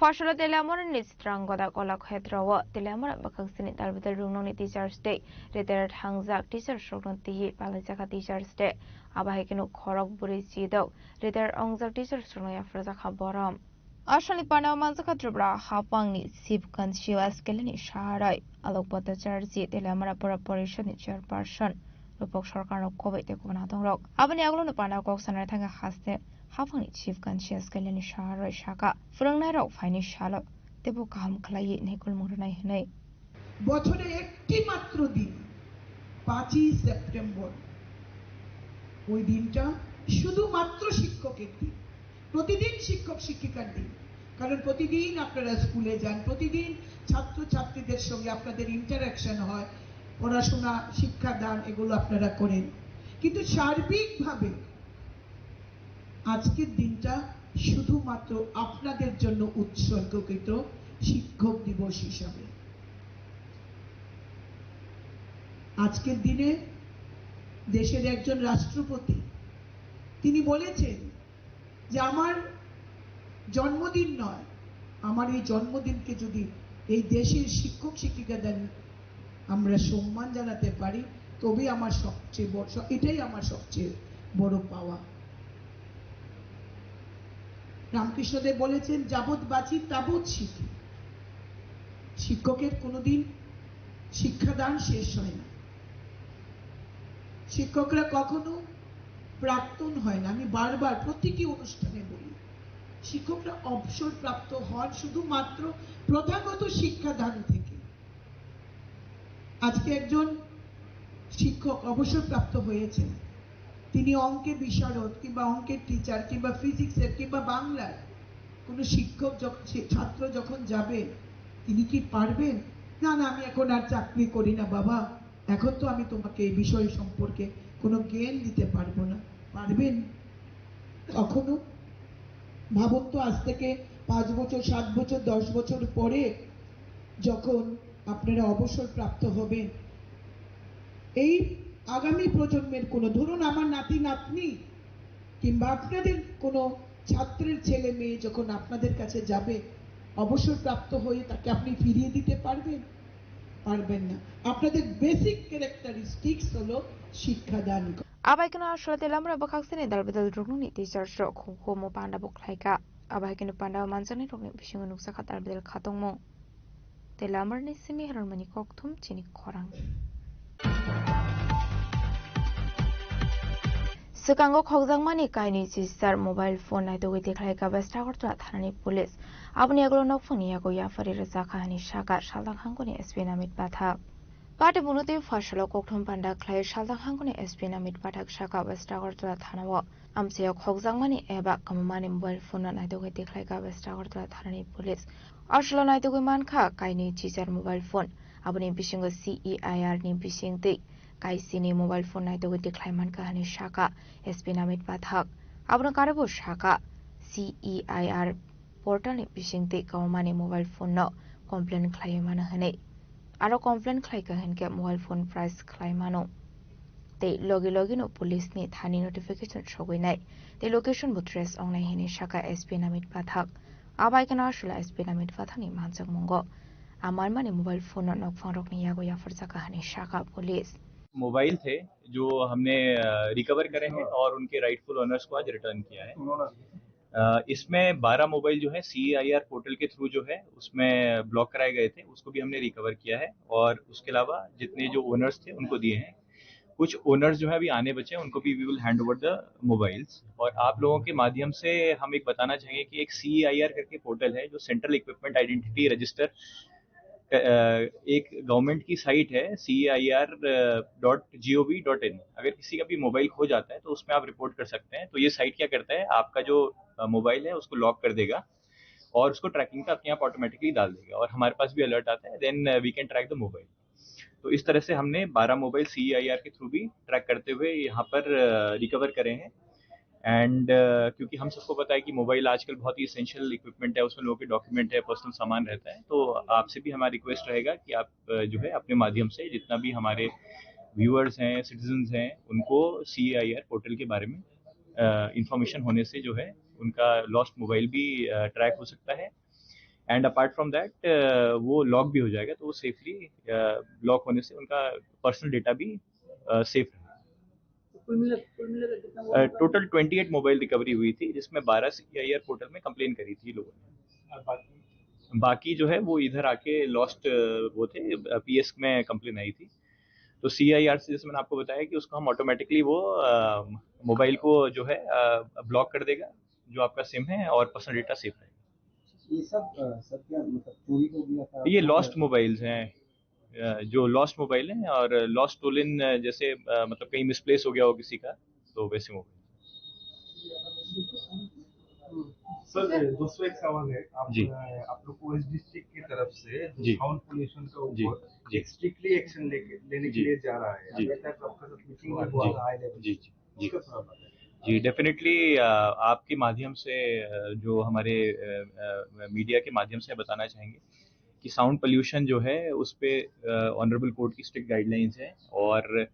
Pharsalo Teliamurani Chitranggoda Kolakhetrao Teliamura bwkhaksini Dalbidal Rungnokni Teachers Day, retired hangjak teachers rokno twiwi palaijak Teachers Day. Abo hai kheno khorok bwrwi chidok retired wngjak teachers rokno yapharjakha borom. Asalni panao manjakha Tripura haphangni Sibghanj C O S Keleni Saharai Alok Bhattacharjee, Teliamura Pura Porishadni chairperson Rupak Sarkarno kubui tei kubun hatongrok. Aboni agulokni panao kok sanai thangkha haste Haphangni Chief Conscience Kalyani Saha roi saka, phwrwngnairok phaini salo teibo kaham khlaiwi naikolmung rwnai hwnwi. বছরে একটি মাত্র দিন, পাঁচই সেপ্টেম্বর, ওই দিনটা শুধুমাত্র শিক্ষকের দিন। প্রতিদিন শিক্ষক শিক্ষিকার দিন, কারণ প্রতিদিন আপনারা স্কুলে যান, প্রতিদিন ছাত্র ছাত্রীদের সঙ্গে আপনাদের ইন্টারাকশন হয়, পড়াশোনা, শিক্ষাদান, এগুলো আপনারা করেন। কিন্তু সার্বিকভাবে আজকের দিনটা শুধুমাত্র আপনাদের জন্য উৎসর্গকৃত শিক্ষক দিবস হিসাবে। আজকের দিনে দেশের একজন রাষ্ট্রপতি, তিনি বলেছেন যে আমার জন্মদিন নয়, আমার এই জন্মদিনকে যদি এই দেশের শিক্ষক শিক্ষিকাদের আমরা সম্মান জানাতে পারি, তবেই আমার সবচেয়ে বড়, এটাই আমার সবচেয়ে বড় পাওয়া। রামকৃষ্ণদেব বলেছেন, "যাবৎ বাঁচি তাবৎ শিখি।" শিক্ষকের কোনোদিন শিক্ষাদান শেষ হয় না। শিক্ষকরা কখনো প্রাক্তন হয় না। আমি বারবার প্রতিটি অনুষ্ঠানে বলি, শিক্ষকরা অবসরপ্রাপ্ত হন শুধুমাত্র প্রথাগত শিক্ষাদান থেকে। আজকে একজন শিক্ষক অবসরপ্রাপ্ত হয়েছেন, তিনি অঙ্কের বিশারদ কিংবা অঙ্কের টিচার কিংবা ফিজিক্সের কিংবা বাংলার কোনো শিক্ষক যখন, সে ছাত্র যখন যাবে, তিনি কি পারবেন? "না, না, আমি এখন আর চাকরি করি না বাবা, এখন তো আমি তোমাকে এই বিষয় সম্পর্কে কোনো জ্ঞান দিতে পারবো না।" পারবেন? কখনো? ভাবুন তো, আজ থেকে পাঁচ বছর, সাত বছর, দশ বছর পরে যখন আপনারা অবসরপ্রাপ্ত হবেন, এই আগামী প্রজন্মের কোনো, ধরুন, আমার নাতি নাতনি কিংবা আপনাদের কোনো ছাত্রের ছেলে মেয়ে যখন আপনাদের কাছে যাবে, অবসরপ্রাপ্ত হয়ে তাকে আপনি ফিরিয়ে দিতে পারবেন? পারবেন না। আপনাদের বেসিক ক্যারেক্টারিস্টিক্স হলো শিক্ষাদান করা। Abai kheno aswla tei lamra bwkhaksani dalbidal ruknuni teachers rok hukumu panda bo khlaikha. Abai kheno panda o manjaknai rokni bisingo nukjakha dalbidal khatungmung. Tei lamarni simi herormani kokthum chini khorang. Swkango khokjakmani kainwi chichar mobile phone naitugwi tikhlaikha West Agartala thanani police. Aboni yagulo nokphungni yago yaphari rwjakha hwnwi sakha Saldanghangoni S P Namit Pathak. Pate buno tei pharsalo kokthum panda khlai Saldanghangoni S P Namit Pathak sakha West Agartala thanao amchaio khokjakmani eba kwmamani mobile phone no naitugwi tikhlaikha West Agartala thanani police. Aswlo naitugwi mankha kainwi chichar mobile phone, aboni bisingo C E I R ni bisingtwi kaisini mobile phone naitugwi tikhlai mankha hwnwi sakha S P Namit Pathak. Abono karwi bo sakha C E I R portal ni bisingtwi kwmamani mobile phone no complain khlaiwi mano hwnwi. Aro complain khlaikha hinkhe mobile phone price khlai mano. Tei logi logi no police ni thani notification sogwi nai tei location bo trace wngnai hwnwi sakha S P Namit Pathak. Abai kheno aswla S P Namit Pathak ni manjakmungo a manmani mobile phone no nokphang rokni yago yapharjakha hwnwi sakha police. Mobile थे जो हमने रिकवर करे हैं और उनके rightful owners को आज रिटर्न किया है। अ, इसमें बारह मोबाइल जो है सीईआईआर पोर्टल के थ्रू जो है उसमें ब्लॉक कराए गए थे, उसको भी हमने रिकवर किया है और उसके अलावा जितने जो ओनर्स थे उनको दिए हैं। कुछ ओनर्स जो है अभी आने बचे हैं, उनको भी we will hand over the mobiles। और आप लोगों के माध्यम से हम एक बताना चाहेंगे कि एक सीईआईआर करके पोर्टल है जो सेंट्रल इक्विपमेंट आइडेंटिटी रजिस्टर, एक गवर्नमेंट की साइट है C E I R dot G O V dot in। अगर किसी का भी मोबाइल खो जाता है तो उसमें आप रिपोर्ट कर सकते हैं। तो ये साइट क्या करता है, आपका जो मोबाइल है उसको लॉक कर देगा और उसको ट्रैकिंग पे अपने आप ऑटोमेटिकली डाल देगा और हमारे पास भी अलर्ट आता है, then we can track the mobile। तो इस तरह से हमने बारह मोबाइल सीईआईआर के थ्रू भी ट्रैक करते हुए यहाँ पर रिकवर करे हैं। एंड क्योंकि हम सबको पता है कि मोबाइल आजकल बहुत ही इसेंशियल इक्विपमेंट है, उसमें लोगों के डॉक्यूमेंट है, पर्सनल सामान रहता है, तो आपसे भी हमारा रिक्वेस्ट रहेगा कि आप अ, जो है अपने माध्यम से जितना भी हमारे व्यूअर्स हैं, सिटीजन्स हैं, उनको सीईआईआर पोर्टल के बारे में इंफॉर्मेशन होने से जो है उनका लॉस्ट मोबाइल भी ट्रैक हो सकता है। एंड अपार्ट फ्रॉम दैट वो लॉक भी हो जाएगा, तो वो सेफली लॉक होने से उनका पर्सनल डेटा भी सेफ है। कुल मिला कुल मिला के कितना हुआ? Total twenty eight mobile recovery हुई थी, जिसमें बारह सीईआईआर पोर्टल में कंप्लेन करी थी लोगों ने। और बाकी बाकी जो है वो इधर आके लॉस्ट वो थे, पीएस में कंप्लेन आई थी। तो सीआईआर से, जैसे मैंने आपको बताया, कि उसको हम ऑटोमेटिकली वो मोबाइल को जो है ब्लॉक कर देगा, जो आपका सिम है, और पर्सनल डेटा सेफ रहेगा। ये सब अ, सब क्या, मतलब, चोरी हो गया था? ये लॉस्ट मोबाइल्स हैं, अ, जो लॉस्ट मोबाइल हैं, और लॉस्ट स्टोलन, जैसे अ, मतलब, कहीं मिसप्लेस हो गया हो किसी का, तो वैसे मोबाइल। सर, दूसरा एक सवाल है। आप, जी। आप लोग को वेस्ट डिस्ट्रिक्ट की तरफ से जो जी। साउंड पोल्यूशन के जी, ऊपर जी। एक स्ट्रिक्टली एक्शन लेके, लेने के जी। लिए जा रहा है। जी। अभी तक आपका साथ मीटिंग में हुआ जी। है, हाई लेवल। जी, जी, जी। उसका थोड़ा बताइए। जी, डेफिनेटली आपके माध्यम से, अ, जो हमारे मीडिया के माध्यम से बताना चाहेंगे कि साउंड पोल्यूशन जो है, उस पे ऑनरेबल कोर्ट की स्ट्रिक्ट गाइडलाइंस है, और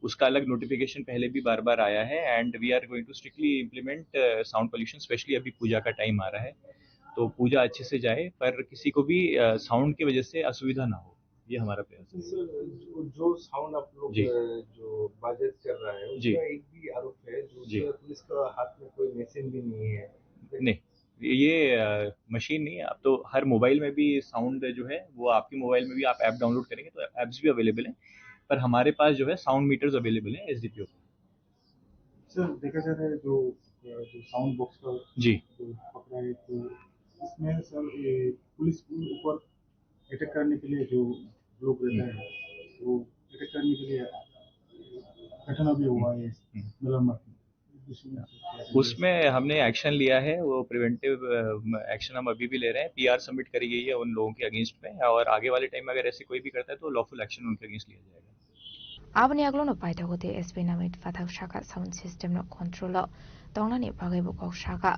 उसका अलग नोटिफिकेशन पहले भी बार बार आया है, and we are going to strictly implement sound pollution, specially अभी पूजा का टाइम आ रहा है, तो पूजा अच्छे से जाए, पर किसी को भी साउंड की वजह से असुविधा ना हो, ये हमारा प्रयास है। सर, जो, जो साउंड आप लोग जी। अ, जो बाजेस कर रहा है, जी। उसका एक भी आरोप है जो जी। उसका, पुलिस का हाथ में कोई मशीन भी नहीं है। नहीं, ये अ, मशीन नहीं है। अब तो हर मोबाइल में भी साउंड जो है, वो आपके मोबाइल में भी, आप ऐप डाउनलोड करेंगे तो ऐप्स भी अवेलेबल हैं, पर हमारे पास जो है, साउंड मीटर्स अवेलेबल हैं एसडीपीओ। सर, देखा जा रहा है जो जो साउंड बॉक्स का जी। जो पकड़ा है, तो इसमें सर, ये पुलिस के ऊपर अटैक करने के लिए जो लोग रहता है, वो अटैक करने के लिए घटना भी हुआ है इस हम्म। मिलन मार्केट में। उसमें हमने एक्शन लिया है, वो प्रिवेंटिव एक्शन हम अभी भी ले रहे हैं। पीआर सबमिट करी गई है उन लोगों के अगेंस्ट में, और आगे वाले टाइम में अगर ऐसे कोई भी करता है, तो लॉफुल एक्शन उनके अगेंस्ट लिया जाएगा। Aboni aglono paithago tei S B namwi phathak saka sound system no control o tongnani bagwi bo kok saka.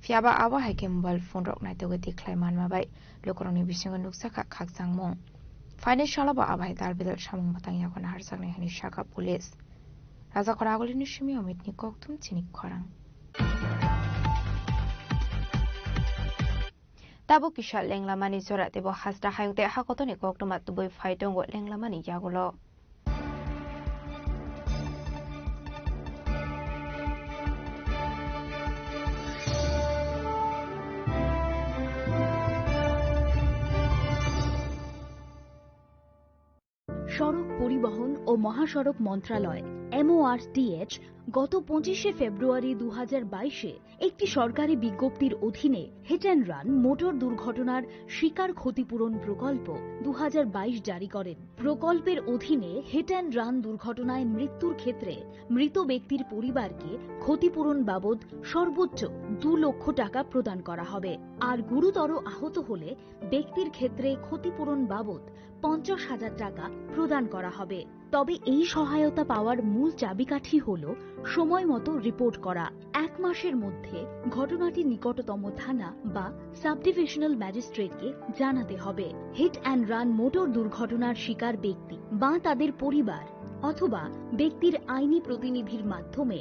Phiya ba abo hai khe mobile phone rok naitugwi tikhlai manma bai lukurokni bisingo nukjakha khakchangmung. Phainai salo bo abo hai dal bidal samung bwtang yago naharjaknai hwnwi saka police. Rajakhor Agulini simi Omitni kokthum chini khorang. Tabuk kisa lenglamani jora teibo hasta hayung tei hakotoni koktwma tubui phai tongo lenglamani yagulo. সড়ক পরিবহন ও মহাসড়ক মন্ত্রণালয়, এমওআরটিএইচ, গত পঁচিশে ফেব্রুয়ারি দু হাজার বাইশে একটি সরকারি বিজ্ঞপ্তির অধীনে হিট অ্যান্ড রান মোটর দুর্ঘটনার শিকার ক্ষতিপূরণ প্রকল্প দু হাজার বাইশ জারি করেন। প্রকল্পের অধীনে হিট অ্যান্ড রান দুর্ঘটনায় মৃত্যুর ক্ষেত্রে মৃত ব্যক্তির পরিবারকে ক্ষতিপূরণ বাবদ সর্বোচ্চ দু লক্ষ টাকা প্রদান করা হবে। আর গুরুতর আহত হলে ব্যক্তির ক্ষেত্রে ক্ষতিপূরণ বাবদ পঞ্চাশ হাজার টাকা প্রদান করা হবে। তবে এই সহায়তা পাওয়ার মূল চাবিকাঠি হল সময় মতো রিপোর্ট করা। এক মাসের মধ্যে ঘটনাটি নিকটতম থানা বা সাব ডিভিশনাল ম্যাজিস্ট্রেটকে জানাতে হবে। হিট অ্যান্ড রান মোটর দুর্ঘটনার শিকার ব্যক্তি বা তাদের পরিবার অথবা ব্যক্তির আইনি প্রতিনিধির মাধ্যমে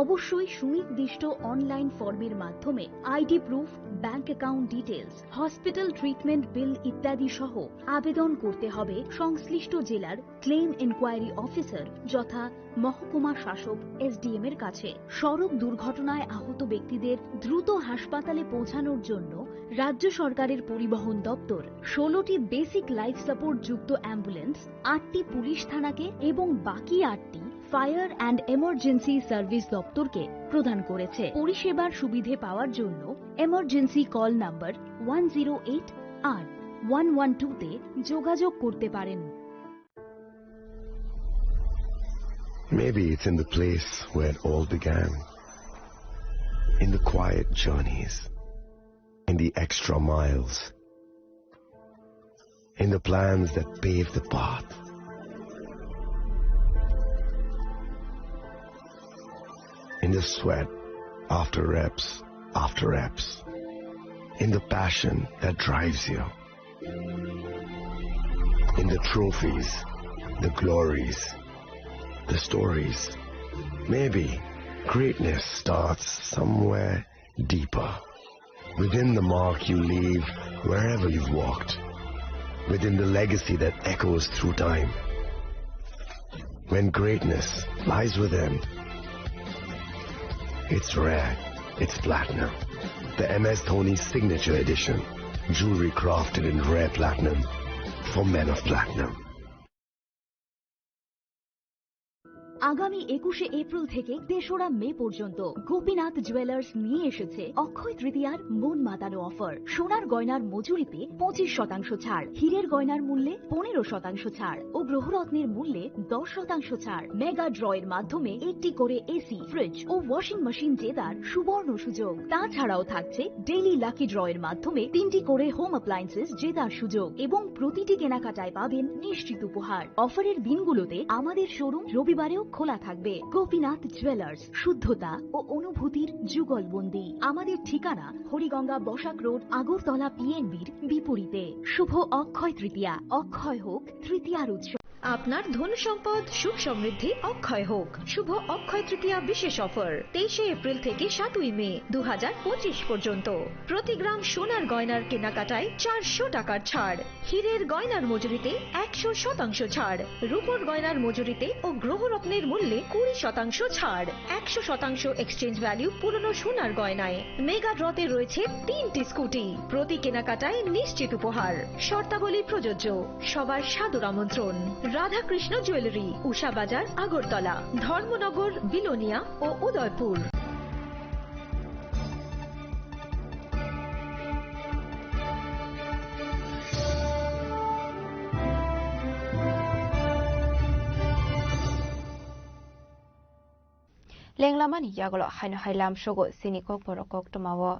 অবশ্যই সুনির্দিষ্ট অনলাইন ফর্মের মাধ্যমে ID proof, bank account details, hospital treatment bill ইত্যাদি সহ আবেদন করতে হবে সংশ্লিষ্ট জেলার ক্লেম ইনকোয়ারি অফিসার যথা মহকুমা শাসক, এসডিএম এর কাছে। সড়ক দুর্ঘটনায় আহত ব্যক্তিদের দ্রুত হাসপাতালে পৌঁছানোর জন্য রাজ্য সরকারের পরিবহন দপ্তর ষোলোটি বেসিক লাইফ সাপোর্ট যুক্ত অ্যাম্বুলেন্স, আটটি পুলিশ থানাকে এবং বাকি আটটি ফায়ার অ্যান্ড এমার্জেন্সি সার্ভিস দপ্তরকে প্রদান করেছে। পরিষেবার সুবিধে পাওয়ার জন্য emergency call number one zero eight আর ওয়ান ওয়ান টু তে যোগাযোগ করতে পারেন। Maybe it's in the place where it all began. In the quiet journeys, in the extra miles, in the plans that pave the path, in the sweat after reps after reps, in the passion that drives you. In the trophies, the glories, the stories. Maybe greatness starts somewhere deeper. Within the mark you leave wherever you've walked. Within the legacy that echoes through time. When greatness lies within, it's rare, it's platinum. The M S Dhoni Signature Edition. Jewelry crafted in rare platinum for men of platinum. আগামী একুশে এপ্রিল থেকে তেসরা মে পর্যন্ত গোপীনাথ জুয়েলার্স নিয়ে এসেছে অক্ষয় তৃতীয়ার মন মাতানো অফার। সোনার গয়নার মজুরিতে পঁচিশ শতাংশ ছাড়, হীরের গয়নার মূল্যে পনেরো শতাংশ ছাড় ও গ্রহরত্নের মূল্যে দশ শতাংশ ছাড়। মেগা ড্রয়ের মাধ্যমে একটি করে এসি, ফ্রিজ ও ওয়াশিং মেশিন জেতার সুবর্ণ সুযোগ। তাছাড়াও থাকছে ডেইলি লাকি ড্রয়ের মাধ্যমে তিনটি করে হোম অ্যাপ্লায়েন্সেস জেতার সুযোগ এবং প্রতিটি কেনাকাটায় পাবেন নিশ্চিত উপহার। অফারের দিনগুলোতে আমাদের শোরুম রবিবারেও খোলা থাকবে। গোপীনাথ জুয়েলার্স, শুদ্ধতা ও অনুভূতির যুগলবন্দি। আমাদের ঠিকানা হরিগঙ্গা বসাক রোড, আগরতলা পিএনবির বিপরীতে। শুভ অক্ষয় তৃতীয়া, অক্ষয় হোক তৃতীয়ার উৎসব। আপনার ধন সম্পদ সুখ সমৃদ্ধি অক্ষয় হোক। শুভ অক্ষয় তৃতীয়া বিশেষ অফার, তেইশে এপ্রিল থেকে সাতই মে দু হাজার পঁচিশ পর্যন্ত। প্রতি গ্রাম সোনার গয়নার কেনাকাটায় চারশো টাকার ছাড়, হীরের গয়নার মজুরিতে একশো শতাংশ ছাড়, রূপোর গয়নার মজুরিতে ও গ্রহরত্নের মূল্যে কুড়ি শতাংশ ছাড়, একশো শতাংশ এক্সচেঞ্জ ভ্যালু পুরনো সোনার গয়নায়। মেগা ড্রতে রয়েছে তিনটি স্কুটি, প্রতি কেনাকাটায় নিশ্চিত উপহার। শর্তাবলী প্রযোজ্য। সবার সাদর আমন্ত্রণ। রাধাকৃষ্ণ জুয়েলারি, উষা বাজার, আগরতলা, ধর্মনগর, বিলোনিয়া ও Udaipur. Lenglamani yagulo haino hai lamsogo chini kokborok koktwmao.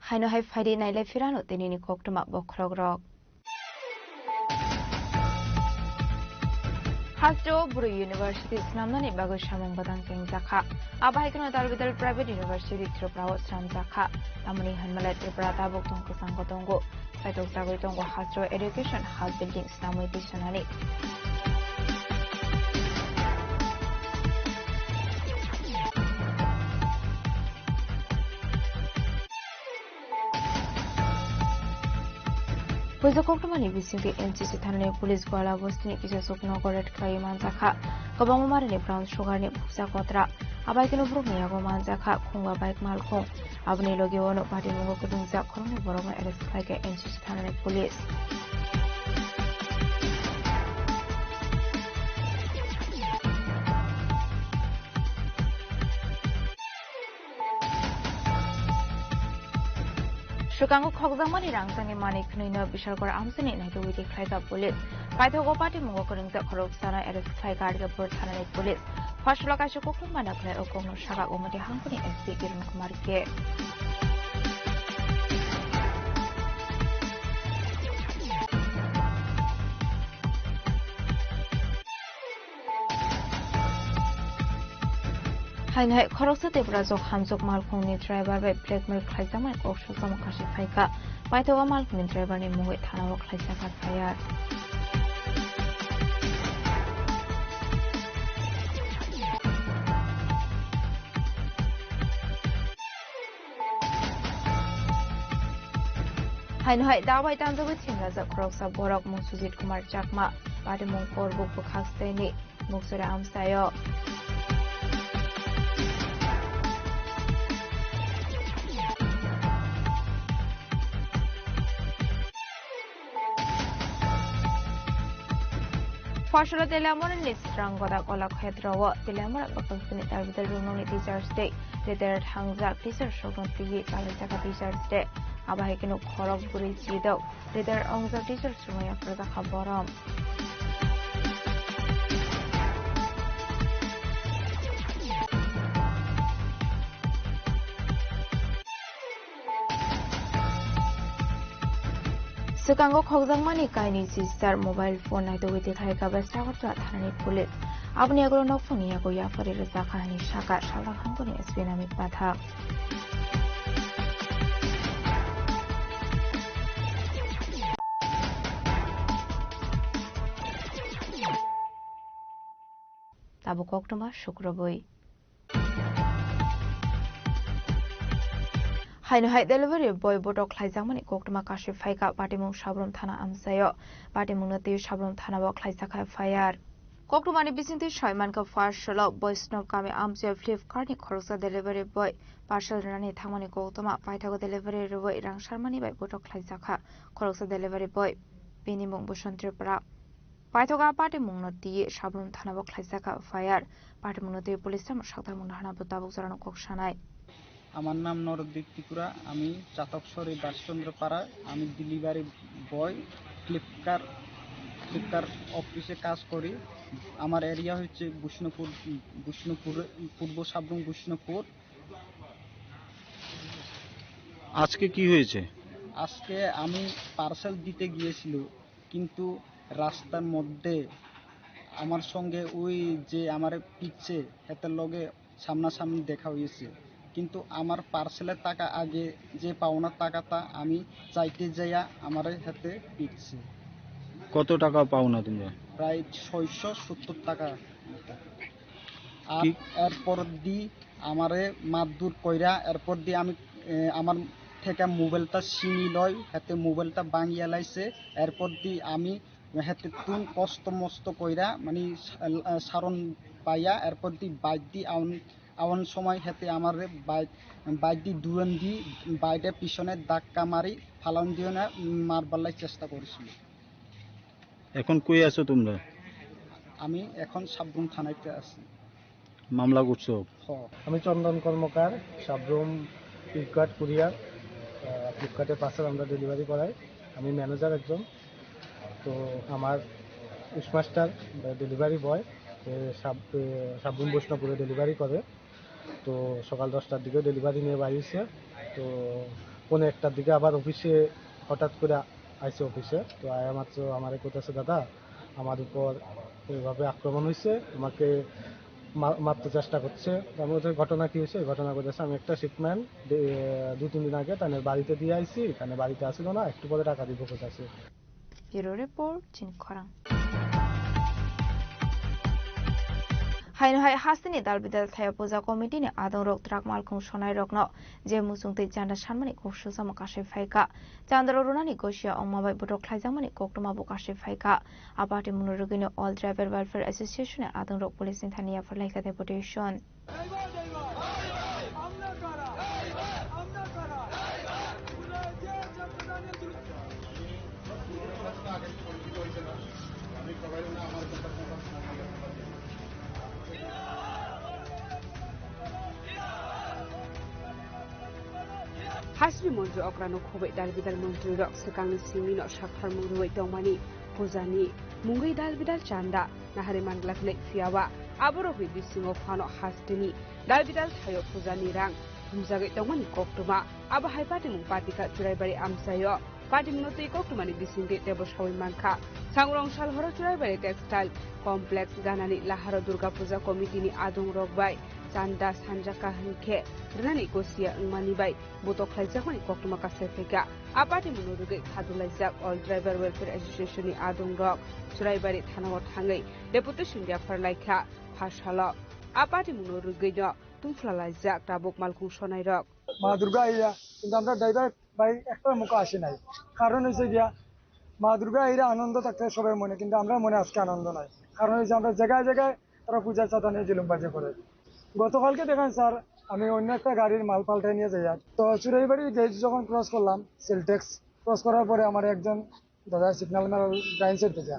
Haino hai phaidi nailai phirano tinini koktwma bokhorokrok. Hasteo Bru University swnamnani bagwi samung badang chengjakha. Abo hai kheno Darbidal Private University Tripura o swnamjakha. Tamoni hinmale Tripura tabuk tong kwchango tongo. Kaitok jagwi tongo hasteo education hub building swnamwi twisanani. Puijo koktwmani bisingtwi N C C thanani police Goala bostini kisa chuknogo raid khlaiwi manjakha. Kwbangma marini brown sugarni bukcha kotra. Abai kheno borokni yago manjakha khungba bike malkhung. Aboni logi uano patimungo kwdwngjak khoroknwi borokno arrest khlaikha N C C thanani police. Swkango khokjakmani rangchakni manwi khwnwino Bishalgarh amchaini naitugwi tikhlaikha police. Paithago patimungo kwrwngjak khoroksano arrest khlaikha Arikapur thanani police. Pharsalo kaisa kuphum bana khlai o kokno sakha Gomati hangkoni S P Kiran Kumar K. Haino hai khoroksa Tiprajwk hamjwk malkhungni driver bai blackmail khlaijakmani kok sujamo kaisa phaikha. Paithago malkhungni driver ni mungwi thanao khlaijak F I R. Haino hai dabai tanjagwi thenglajak khoroksa borok mung Sujit Kumar Chakma, patimung Korbuk bwkhak steni Muksuri amchaio. Pharsalo Teliamurani Sranggoda Kolakshetrao Teliamura Bwkhaksteni Darbidal Rwngnokni Teachers Day. Retired thangjak teacher sokno twiwi chalaijak Teachers Day. Abo hai kheno khorok bwrwi chidok retired wngjak teacher sokno yapharjakha borom. Swkango khokjakmani kainwi sister mobile phone naitugwi tikhlaikha West Agartala thanani police. Aboni yagulo nokphungni yago yapharwi rwjakha hinwi sakha Salrang hangkoni S P Namik Pathak. Tabuk koktwma sukrubwi. Haino hai delivery boy botok khlaijakmani koktwma kasui phaikha Patimung Sabrum thana amchaio. Patimungno twi Sabrum thanao khlaijakha F I R. Koktwmani bisingtwi sai mankha, first solo Boishnov kami amchaio Flipkart ni khoroksa delivery boy parcel rwnani thangmani koktwma paithago delivery rwui rang sarmani bai botok khlaijakha khoroksa delivery boy. Bini mung Bhushon Tripura. Paithogo a patimungno twiwi Sabrum thanao khlaijak kha F I R. Patimungno twiwi police tamo sakthar mungno hwnba tabuk jorano kok sanai. আমার নাম নরদ্বীপ ত্রিপুরা। আমি চাতকসরি দাসচন্দ্র পাড়ায়। আমি delivery boy, Flipkart, Flipkart অফিসে কাজ করি। আমার এরিয়া হচ্ছে বিষ্ণুপুর, বিষ্ণুপুর, পূর্ব সাবরুম বিষ্ণুপুর। আজকে কি হয়েছে? আজকে আমি পার্সেল দিতে গিয়েছিল, কিন্তু রাস্তার মধ্যে আমার সঙ্গে ওই যে আমারে পিটছে, হেতার লগে সামনাসামনি দেখা হয়েছে। কিন্তু আমার পার্সেলের টাকা আগে, যে পাওনা টাকাটা, আমি চাইতে যাইয়া আমারে হেতে পিটছে। কত টাকা পাওনা তোমরা? প্রায় ছয়শো সত্তর টাকা। আর কি? এরপর দি আমারে মারধর কইরা, এরপর দি আমি, এ, আমার থেকে মোবাইলটা ছিনি লয়, হাতে মোবাইলটা ভাঙিয়া লাইছে। এরপর দি আমি হাতে তুন কষ্ট মষ্ট কইরা, মানে, সা-, সারন পাইয়া, এরপর দি বাইক দি আউন, আউন সময় হাতে আমার বাইক, বাইক দি দুয়ান দি বাইরে পিছনে ধাক্কা মারি ফালান দিও না, মারবার লাই চেষ্টা করেছিল। এখন কই আছো তোমরা? আমি এখন সাবরুম থানাতে আছি। মামলা করছো? হ। আমি চন্দন কর্মকার, সাবরুম ফ্লিপকার্ট কুরিয়ার। আহ, ফ্লিপকার্টে পার্সেল আমরা ডেলিভারি করাই। আমি ম্যানেজার একজন। তো আমার পুশমাস্টার বা ডেলিভারি বয়, এ, সাব-, এ, সাবরুম বৈষ্ণবপুরে ডেলিভারি করে। তো সকাল দশটার দিকে ডেলিভারি নিয়ে বাড়িছে। তো পৌনে একটার দিকে আবার অফিসে হঠাৎ করে আইছে অফিসে। তো আয়া মাত্র আমারে কইতাছে, "দাদা, আমার উপর এইভাবে আক্রমণ হইছে, আমাকে মা-, মারতে চেষ্টা করছে।" তো আমি বলছি, "ঘটনা কি হয়েছে?" ঘটনা কইতাছে, "আমি একটা শিপমেন্ট দে-, দুই তিন দিন আগে তাদের বাড়িতে দিয়ে আইছি, তাদের বাড়িতে আসিল না, একটু পরে টাকা দিব কইতাছে।" Bureau Report, Chini Khorang. Haino hai hasteni dal bidal thaya puja committee ni adongrok twrak malkhung sonai rokno je muchung tei janda sanmani kok sujamo kasai phaikha. Chandarok runani gosia ongma bai botok khlaijakmani koktwma bo kasai phaikha. A patimungno rwgwino All Driver Welfare Association ni adongrok police ni thani yapharlaikha deputation. Hasri montri okrano khoboi dal bidal montri rok swkangni simi no sakthar mung rwui tongmani pujani mungwi dal bidal chanda nahari manglak le phiyawa aborokni bisingo phano hasteni dal bidal thaio pujani rang thumjagwi tongmani koktwma. Abo hai patimung patika Churaibari amchaio. Patimungno twi koktwmani bisingtwi tebo sawi mankha. Sangrong sal horo Churaibari Textile Complex ganani laharo Durga Puja Committee ni adong rok bai chanda sanja kaham khe rwnani gosia wngmani bai botok khlaijakmani koktwma kasai phaikha. A patimungno rwgwi khadulaijak All Driver Welfare Association ni adong rok Churaibari thanao thangwi deputation yapharlaikha. Phasalo a patimungno rwgwino tungphla laijak tabuk malkhung sonai rok. মা দুর্গা আইয়া, কিন্তু আমরা ড্রাইভার ভাই একটা মুখে আসি নাই। কারণ হইছে গিয়া, মা দুর্গা আইরা আনন্দ থাকতে সবার মনে, কিন্তু আমরা মনে আজকে আনন্দ নাই। কারণ হইছে আমরা জায়গায় জায়গায় তারা পূজার চাঁদা নিয়ে জুলুমবাজি করে। গতকালকে দেখেন স্যার, আমি অন্য একটা গাড়ির মাল পাল্টাই নিয়ে যাই। আর তো চুরাইবাড়ির গেট যখন ক্রস করলাম, সিলটেক্স ক্রস করার পরে আমার একজন দাদা সিগন্যাল মারার ডাইন সাইড থেকে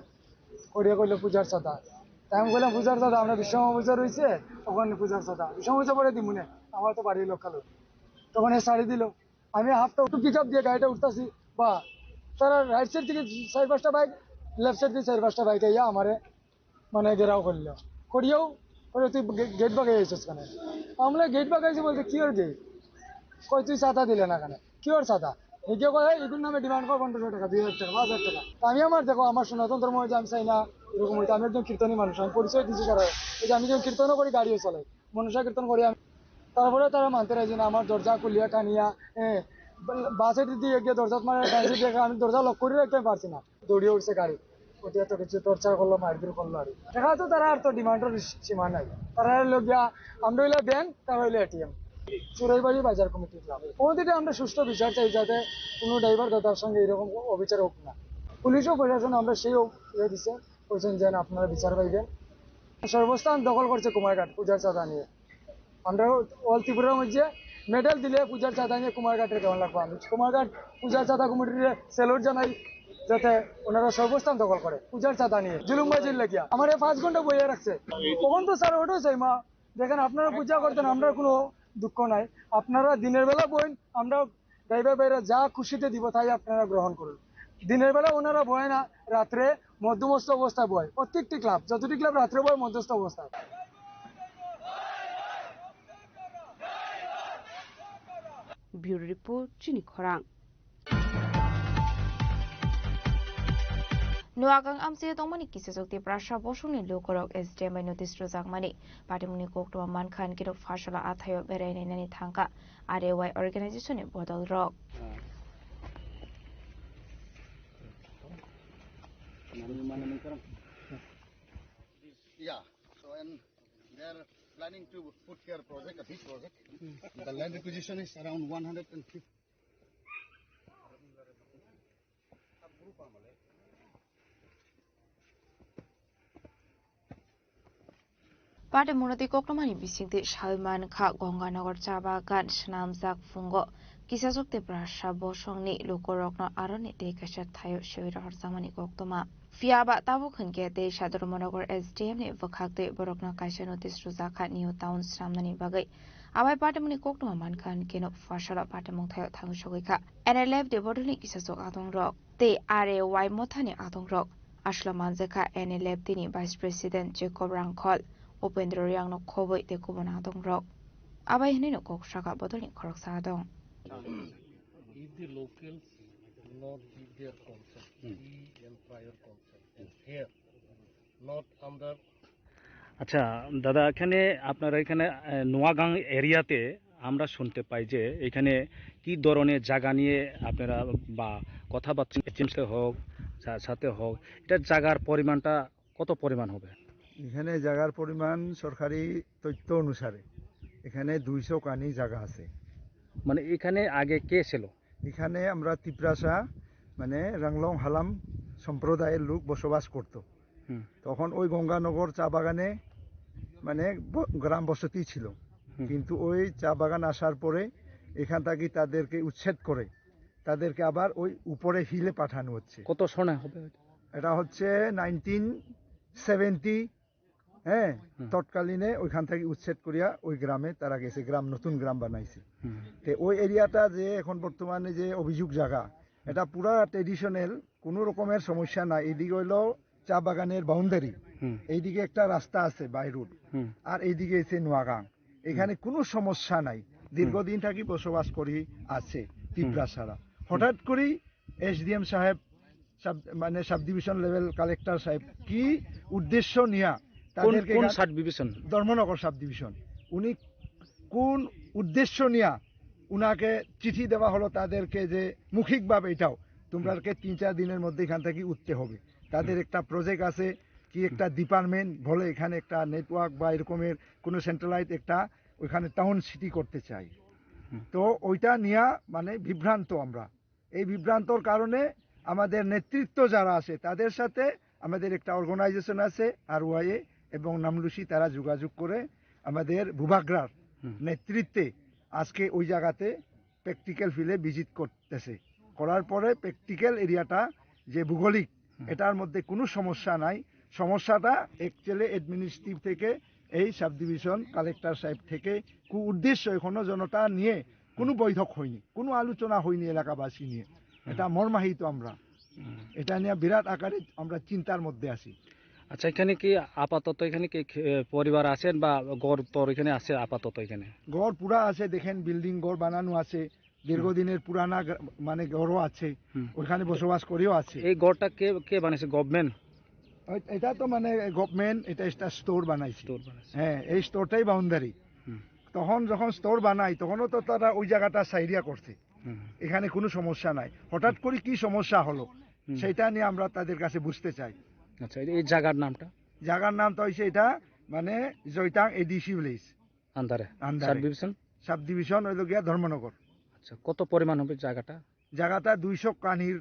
করিয়া কইলো পূজার চাঁদা। তাই আমি কইলাম, "পূজার চাঁদা, আমরা বিশ্বকর্মা পূজা রয়েছে, ওখানে পূজার চাঁদা, বিশ্বকর্মা পূজা পরে দিমুনে, আমার তো বাড়ির লোক কালো।" তখন এ ছাড়ি দিল। আমি হাফটা একটু পিক আপ দিয়ে গাড়িটা উঠতাছি, বা তারা রাইট সাইড থেকে চার পাঁচটা বাইক, লেফট সাইড থেকে চার পাঁচটা বাইক আইয়া আমারে মানে ঘেরাও করলো। করিয়াও করে, "তুই গে-, গেট বাগাই আইছস কেন?" আমরা, "গেট বাগাইছি বলতে কি ওর গেট?" কই, "তুই চাঁদা দিলে না কেন?" "কি ওর চাঁদা?" হেগে কয়, "এই এগুর নামে ডিমান্ড কর পনেরোশো টাকা, দুই হাজার টাকা, পাঁচ হাজার টাকা।" তা আমি আমার, দেখো, আমার সনাতন ধর্ম হয়েছে, আমি চাই না এরকম হইতে। আমি একজন কীর্তনী মানুষ, আমি পরিচয় দিচ্ছি তারা, এই যে আমি একজন কীর্তনও করি, গাড়িও চালাই, মনসা কীর্তন করি আমি। তারপরে তারা মানতে রাজি না, আমার দরজা খুলিয়া টানিয়া, হ্যাঁ, বাসে দিয়ে গিয়ে দরজা, মানে, টানিয়ে দিয়ে আমি দরজা লক করে রাখতে পারছি না। দৌড়িয়ে উঠছে গাড়ি। ওটি এত কিছু টর্চার করলো, মারধর করলো আর কি। দেখা তো তারা আর তো ডিমান্ডের সীমা নাই। তারা হইলো গিয়া, আমরা হইলো ব্যাংক, তারা হইলো এটিএম। চুরাইবাড়ি বাজার কমিটি ক্লাব। কোনোদিকে আমরা সুষ্ঠু বিচার চাই, যাতে কোনো ড্রাইভার দাদার সঙ্গে এরকম অবিচার হোক না। পুলিশও প্রশাসন আমরা সেই ইয়ে দিছে, বলছেন যেন আপনারা বিচার পাইবেন। সর্বস্থান দখল করছে কুমারঘাট পূজার চাঁদা নিয়ে। আমরা অল ত্রিপুরার মধ্যে মেডেল দিলে পূজার চাঁদা নিয়ে কুমারঘাটের কেমন লাগবো? আমি কুমারঘাট পূজার চাঁদা কমিটির স্যালুট জানাই। যাতে ওনারা সর্বস্থান দখল করে পূজার চাঁদা নিয়ে জুলুমবাজির লাগিয়া আমার এই পাঁচ ঘন্টা বইয়ে রাখছে। কখন তো স্যার ওঠো চাই মা, দেখেন আপনারা পূজা করতেন, আমরা কোনো দুঃখ নাই। আপনারা দিনের বেলা বইন, আমরা ড্রাইভার ভাইরা যা খুশিতে দিব তাই আপনারা গ্রহণ করুন। দিনের বেলা ওনারা বয় না, রাত্রে মধ্যমস্ত অবস্থায় বয়। প্রত্যেকটি ক্লাব, যতটি ক্লাব রাত্রে বয় মধ্যস্থ অবস্থায়। Bureau Report, Chini Khorang. Nuagang amchio tongmani kisachok Tiprasa bosongni lukurok S D M bai notice rwjakmani patimungni koktwma mankha, hinkhe phasalo athaio berai nainani thangkha R A Y organization ni bodol rok. Yeah, so and they are planning to put here project, a big project. The land requisition is around one hundred and fifty. Patimungni koktwmani bisingtwi salman kha Gonganagar cha bagan swnamjak phungo kisachok Tiprasa bosongni lukurokno aroni tei kaisa thaio swi rohorjakmani koktwma. Phiya ba tabuk hinkhe tei Sadharmanagar S D M ni bwkhaktwi borokno kaisa notice rwjakha New Town swnamnani bagwi. Abai patimungni koktwma mankha, hinkhe no phasalo patimung thaio thangwi sogwi kha N L F ni bodolni kisachok adongrok tei R A Y mothani adongrok. Aswla manjakha N L F ni Vice President Jacob Rangkhol, Upendra Reang no khobwi tei kubun adongrok. Abai hinwi no kok sakha bodolni khoroksa adong. If the locals do not give their consent, Hmm. we and prior consent, and here, not under আচ্ছা দাদা, এখানে আপনারা এখানে, আহ, নোয়াগাং এরিয়াতে আমরা শুনতে পাই যে এখানে কি ধরনের জায়গা নিয়ে আপনারা বা কথাবার্তা এজেন্সি হোক, সা-, সাথে হোক, এটা জায়গার পরিমাণটা কত পরিমাণ হবে? এখানে জায়গার পরিমাণ সরকারি তথ্য অনুসারে এখানে দুইশো কানি জায়গা আছে। মানে এখানে আগে কে ছিল? এখানে আমরা তিপ্রাসা, মানে রাংলং হালাম সম্প্রদায়ের লোক বসবাস করত। হুম। তখন ওই গঙ্গানগর চা বাগানে, মানে ব-, গ্রাম বসতি ছিল। হুম। কিন্তু ওই চা বাগান আসার পরে এখান থেকে তাদেরকে উচ্ছেদ করে তাদেরকে আবার ওই উপরে হিলে পাঠানো হচ্ছে। কত সনে হবে ওইটা? এটা হচ্ছে নাইনটিন সেভেন্টি, হ্যাঁ, হুম। তৎকালীনে ওইখান থেকে উচ্ছেদ করিয়া ওই গ্রামে তারা গেছে, গ্রাম, নতুন গ্রাম বানাইছে। হুম। তে ওই এরিয়াটা যে এখন বর্তমানে যে অভিযোগ জায়গা, এটা পুরা ট্রেডিশনাল, কোনো রকমের সমস্যা নাই। এদিকে হইলো চা বাগানের বাউন্ডারি, হুম। এইদিকে একটা রাস্তা আছে, বাই রোড, হুম। আর এইদিকে আছে নোয়াগাং। এখানে হুম। কোনো সমস্যা নাই, হুম। দীর্ঘদিন থাকি বসবাস করি আছে হুম। তিপ্রাসারা। হুম। হঠাৎ করেই এসডিএম সাহেব সাব-, মানে সাব ডিভিশন লেভেল কালেক্টর সাহেব কি উদ্দেশ্য নিয়া কোন, তাদেরকে কোন এখান-, sub division? Dharmanagar sub division. উনি কোন উদ্দেশ্য নিয়া উনাকে চিঠি দেওয়া হলো তাদেরকে যে মৌখিকভাবে এটাও তোমরাকে তিন চার দিনের মধ্যে এখান থেকে উঠতে হবে। তাদের হুম। একটা প্রজেক্ট আছে, কি একটা ডিপার্টমেন্ট বলে, এখানে একটা নেটওয়ার্ক বা এরকমের কোনো সেন্ট্রালাইজ একটা ওইখানে টাউন সিটি করতে চাই। হুম। তো ওইটা নিয়া মানে বিভ্রান্ত আমরা। এই বিভ্রান্তর কারণে আমাদের নেতৃত্ব যারা আছে তাদের সাথে আমাদের একটা অর্গানাইজেশন আছে আরওয়াইএ এবং নামলুসি, তারা যোগাযোগ করে আমাদের বুবাগ্রার হুম। নেতৃত্বে আজকে ওই জায়গাতে প্র্যাকটিক্যাল ফিল্ডে ভিজিট করতেছে। করার পরে প্র্যাকটিক্যাল এরিয়াটা যে ভৌগোলিক, হুম। এটার মধ্যে কোনো সমস্যা নাই। সমস্যাটা অ্যাকচুয়ালি অ্যাডমিনিস্ট্রেটিভ থেকে, এই সাব ডিভিশন কালেক্টর সাহেব থেকে কু উদ্দেশ্য এখনো জনতা নিয়ে কোনো বৈঠক হয়নি, কোনো আলোচনা হয়নি এলাকাবাসী নিয়ে। হুম। এটা মর্মাহিত আমরা। হুম। এটা নিয়ে বিরাট আকারে আমরা চিন্তার মধ্যে আছি। আচ্ছা, এখানে কি আপাতত এখানে কি খে-, পরিবার আছেন বা ঘর টর এখানে আছে আপাতত এখানে? ঘর পুরা আছে, দেখেন বিল্ডিং ঘর বানানো আছে, দীর্ঘদিনের পুরানা গ্রা-, মানে ঘরও আছে, হুম। ওইখানে বসবাস করেও আছে। এই ঘরটা কে, কে বানাইছে? গভর্নমেন্ট? ওই, এটা তো মানে গভর্নমেন্ট, এটা একটা স্টোর বানাইছে। স্টোর বানাইছে। হ্যাঁ, এই স্টোরটাই বাউন্ডারি। হুম। তখন যখন স্টোর বানাই, তখনও তো তারা ওই জায়গাটা সাইরিয়া করছে। হুম। এখানে কোনো সমস্যা নাই। হঠাৎ করে কি সমস্যা হলো, হুম। সেটা নিয়ে আমরা তাদের কাছে বুঝতে চাই। আচ্ছা, এই, এই জায়গার নামটা? জায়গার নাম তো হইছে এটা, মানে, জয়তাং এডিসি ভিলেজ। আন্দারে? আন্দারে। Sub division? সাব ডিভিশন হইল গিয়া ধর্মনগর। আচ্ছা, কত পরিমাণ হবে জায়গাটা? জায়গাটা দুইশো কানির,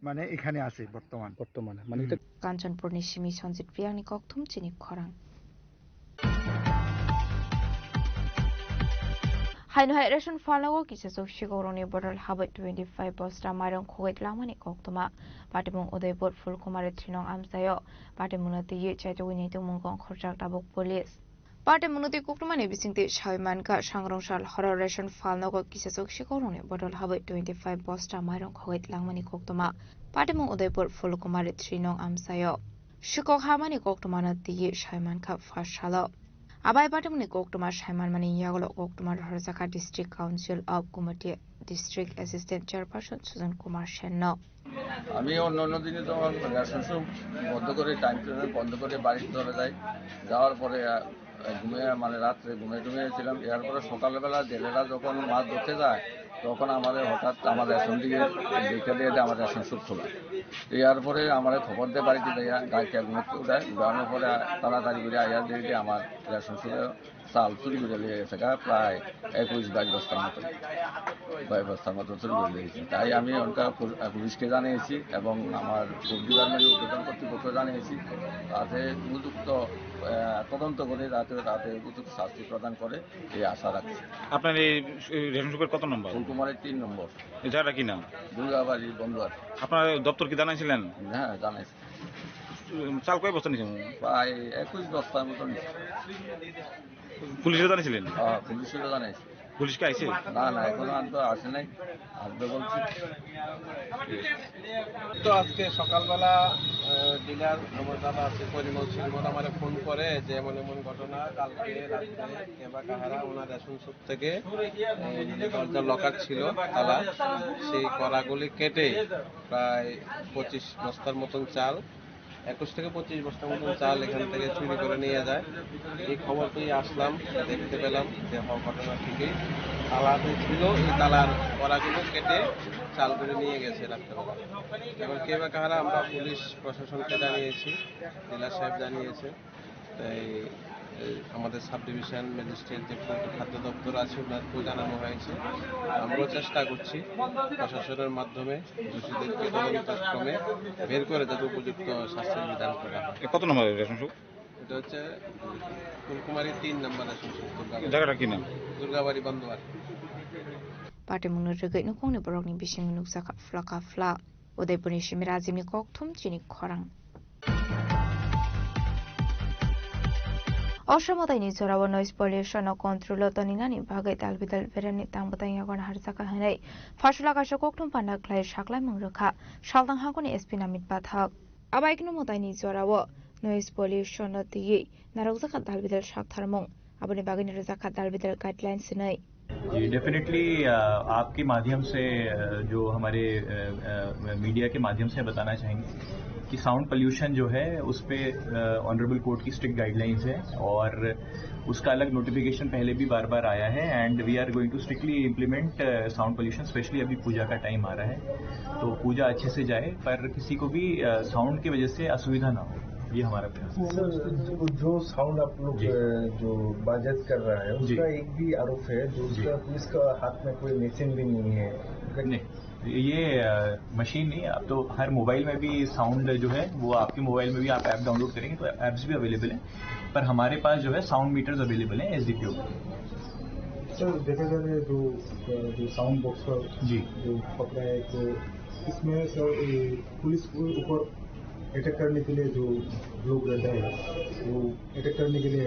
মানে, এখানে আছে বর্তমান। বর্তমানে, মানে, হুম। এটা কাঞ্চনপুরনি simi Sanjit Priang ni kokthum chini khorang. Haino hai ration phalnogo kisachuk sikokrokni bodol habwi twenty five bosta mairung khogwi tlangmani koktwma. Patimung Udaipur Phulkumari three nong amchaio patimungno twiwi chaitugwi naitukmung wng khorjak tabuk police. Patimungno twi koktwmani bisingtwi sawi mankha, sangrong sal horo ration phalnogo kisachuk sikokrokni bodol habwi twenty five bosta mairung khogwi tlangmani koktwma. Patimung Udaipur Phulkumari three nong amchaio sikok hamani koktwmano twiwi sawi mankha first salo. Abai patimungni koktwma saimanmani yagulo koktwma rohorjakha District Council of Kumati District Assistant Chairperson Sujan Kumar Sen no. আমি অন্য অন্য দিনে যখন ration shop বন্ধ করে, time table বন্ধ করে বাড়িতে চলে যাই। যাওয়ার পরে, আহ, ঘুমিয়ে, মানে, রাত্রে ঘুমিয়ে ঘুমিয়েছিলাম। এরপরে সকালবেলা জেলেরা যখন মাছ ধরতে যায়, তখন আমাদের হঠাৎ আমার রেশন দিয়ে দেখে দিয়ে আমার রেশন শপ খোলা। এরপরে আমার খবর দেয় বাড়িতে যাইয়া, গাড়িতে ঘুমাতে উঠায়, উঠানোর পরে তাড়াতাড়ি করে আইয়া দেখি যে আমার রেশন শপে চাল চুরি করে নিয়ে গেছে গা প্রায় একুশ বাইশ বস্তার মতো, বাইশ বস্তার মতো চুরি করে নিয়ে গেছে। তাই আমি ওটা পুল-, পুলিশকে জানিয়েছি এবং আমার ফুড ডিপার্টমেন্ট ঊর্ধ্বতন কর্তৃপক্ষ জানিয়েছি, তাতে উপযুক্ত, আহ, তদন্ত করে যাতে তাতে উপযুক্ত শাস্তি প্রদান করে এই আশা রাখছি। আপনার এই রেশন শপের কত নম্বর? ফুলকুমারের তিন নম্বর। এই জায়গাটা কি নাম? দুর্গাবাড়ি বন্দর। আপনার দপ্তর কি জানাইছিলেন? হ্যাঁ, জানাইছি। উম, চাল কয় বস্তা নিয়েছেন? প্রায় একুশ বস্তার মতো নিয়েছি। পুলিশে জানিয়েছিলেন? হ্যাঁ, পুলিশে জানাইছি। পুলিশ কি আইছে? না, না, এখনো আনতে আসে নাই, আসবে বলছে। তো আজকে সকালবেলা, আহ, ডিলার আমার দাদা আছে পরিমল সিংহ, আমারে ফোন করে যে এমন এমন ঘটনা, কালকে রাত্রে কে বা কাহারা ওনার রেশন শপ থেকে, আহ, দরজার লকার ছিল তালা, সেই কড়াগুলি কেটে প্রায় পঁচিশ বস্তার মতন চাল, একুশ থেকে পঁচিশ বস্তার মতন চাল এখান থেকে চুরি করে নিয়ে যায়। এই খবর পেয়ে আসলাম, দেখতে পেলাম যে হ-, ঘটনা ঠিকই তালাতে ছিল, এই তালার কড়াগুলো কেটে চাল করে নিয়ে গেছে রাত্রেবেলা। এবার কে বা কাহারা আমরা পুলিশ প্রশাসনকে জানিয়েছি, ডিলার সাহেব জানিয়েছে। তাই, এই, আমাদের সাব ডিভিশন ম্যাজিস্ট্রেট যে ফুড খাদ্য দপ্তর আছে, ওনাকেও জানানো হয়েছে। আমরাও চেষ্টা করছি প্রশাসনের মাধ্যমে দোষীদেরকে তদন্তক্রমে বের করে যাতে উপযুক্ত শাস্তির বিধান করা হয়। এ কত নম্বর রেশন শপ? এটা হচ্ছে ফুলকুমারী তিন নম্বর রেশন শপ, দুর্গাবাড়ি। জায়গাটা কি নাম? দুর্গাবাড়ি বন্দোয়ার। Patimungno rwgwi nukhungni borokni bisingo nukjakha phlaka phla. Udaipurni simi Rajibni kokthum chini khorang. Osha motaini jorao noise pollution no control o toninani bagwi dalbidal beremni tangbwtang yagon harjaka hwnwi pharsula kaisa kokthum panda khlai saklaimung rwkha Saltang hangkoni S P Namit Pathak. Abaikno motaini jorao noise pollution no twiwi narwkjakha dalbidal saktharmung, aboni bagwino rwjakha dalbidal guidelines hwnwi. जी, डेफिनेटली, अ, आपके माध्यम से, अ, जो हमारे, अ, अ, मीडिया के माध्यम से बताना चाहेंगे कि साउंड पॉल्यूशन जो है, उस पे, अ, ऑनरेबल कोर्ट की स्ट्रिक्ट गाइडलाइंस है और उसका अलग नोटिफिकेशन पहले भी बार-बार आया है and we are going to strictly implement, a, sound pollution, specially अभी पूजा का टाइम आ रहा है, तो पूजा अच्छे से जाए, पर किसी को भी, अ, साउंड की वजह से असुविधा ना हो, ये हमारा प्रयास है। सर, जो, जो साउंड आप लोग, जी। अ, जो बाजात कर रहा है, जी। उसका एक भी आरोप है, जो जी। उसका पुलिस का हाथ में कोई मशीन भी नहीं है। नहीं, ये, अ, मशीन नहीं, अब तो हर मोबाइल में भी साउंड जो है, वो आपके मोबाइल में भी आप ऐप डाउनलोड करेंगे, तो ऐप्स भी अवेलेबल हैं, पर हमारे पास जो है, साउंड मीटर्स अवेलेबल हैं एसडीपीओ पे। सर, देखा जा रहा है, जो, जो साउंड बॉक्स का जी। जो पकड़ा है, तो इसमें, सर, ये पुलिस के ऊपर अटैक करने के लिए जो लोग रहता है, वो अटैक करने के लिए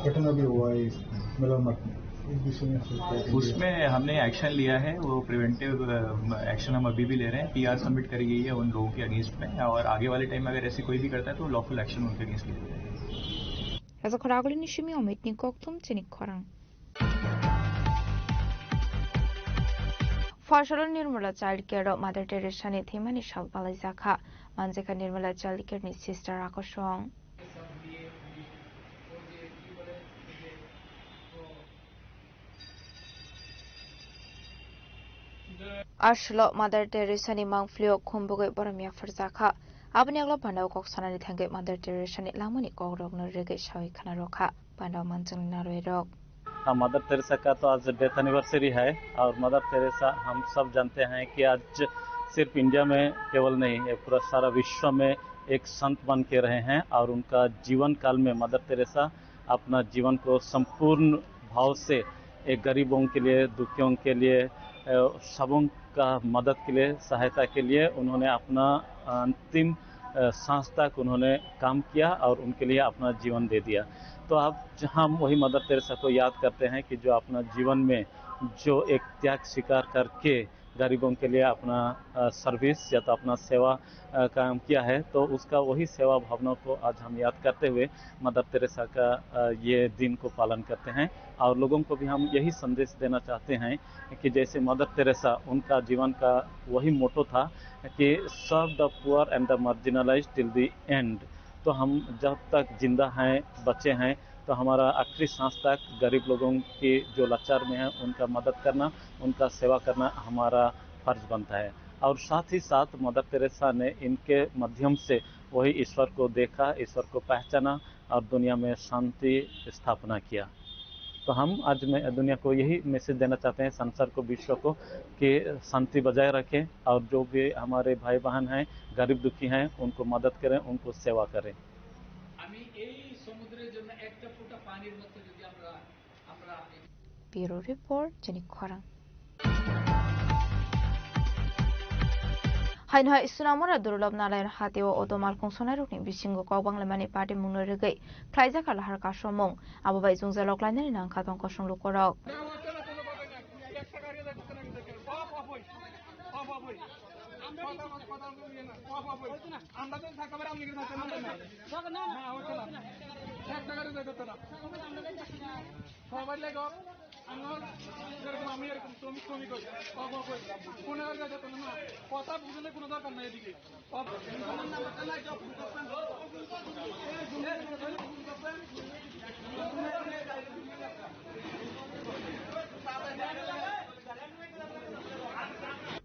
घटना भी हुआ है इस मेला मार्ट में। इस विषय में सर क्या कहेंगे? उसमें हमने एक्शन लिया है, वो प्रिवेंटिव, अ, एक्शन हम अभी भी ले रहे हैं। पीआर सबमिट करी गई है उन लोगों के अगेंस्ट में, और आगे वाले टाइम में अगर ऐसी कोई भी करता है, तो लॉफुल एक्शन उनके अगेंस्ट लिया जाएगा। Raja khoragulini simi Omitni kokthum chini khorang. Pharsalo Nirmala Child Care o Mother Teresa ni thwimani sal palaijakha. Manjakha Nirmala Child Care ni sister akosong. Aswlo Mother Teresa ni mangphlio khumbugwi borom yapharjakha. Aboni ulo panda o kok sanani thangwi Mother Teresa ni langmani kokrokno rwgwi sawi khna rwkha. Panda o manchwngni narwirok. हाँ, mother Teresa का तो आज death anniversary है और mother Teresa हम सब जानते हैं कि आज सिर्फ इंडिया में केवल नहीं, ये पूरा सारा विश्व में एक संत बन के रहे हैं और उनका जीवन काल में मदर टेरेसा अपना जीवन को संपूर्ण भाव से एक गरीबों के लिए, दुखियों के लिए, अ, सबों का मदद के लिए, सहायता के लिए उन्होंने अपना अंतिम, अ, सांस तक उन्होंने काम किया और उनके लिए अपना जीवन दे दिया। तो अब हम वही मदर तेरेसा को याद करते हैं कि जो अपना जीवन में जो एक त्याग स्वीकार करके गरीबों के लिए अपना, अ, सर्विस या तो अपना सेवा, अ, काम किया है, तो उसका वही सेवा भावना को आज हम याद करते हुए मदर तेरेसा का, अ, ये दिन को पालन करते हैं। और लोगों को भी हम यही संदेश देना चाहते हैं कि जैसे मदर तेरेसा, उनका जीवन का वही मोटो था कि serve the poor and the marginalized till the end। तो हम जब तक जिंदा हैं, बचे हैं, तो हमारा आखिरी सांस तक गरीब लोगों के जो लाचार में हैं, उनका मदद करना, उनका सेवा करना हमारा फर्ज बनता है। और साथ ही साथ मदर तेरेसा ने इनके माध्यम से वही ईश्वर को देखा, ईश्वर को पहचाना और दुनिया में शांति स्थापना किया। तो हम आज मैं दुनिया को यही मैसेज देना चाहते हैं, संसार को, विश्व को, कि शांति बजाय रखें और जो भी हमारे भाई बहन हैं, गरीब दुखी हैं, उनको मदद करें, उनको सेवा करें। আমি এই সমুদ্রের জন্য একটা ফোঁটা পানির মতো যদি আমরা আমরা bureau report, Chini Khorang. Haino hai Sunamura Durlop Narayan hatio auto malkhung sonairokni bisingo kok banglaimani party mungno rwgwi khlaijak lahar kasomung. Abo bai jwngjal oklainani nangkha tong kosong lukurok. সবাই লেখো, আমার যেরকম আমি এরকম শ্রমিক, শ্রমিক হই। Of, of, of. কোনো জায়গায় যেত না, না। কথা বুঝলে কোনো দরকার নাই এদিকে। Of,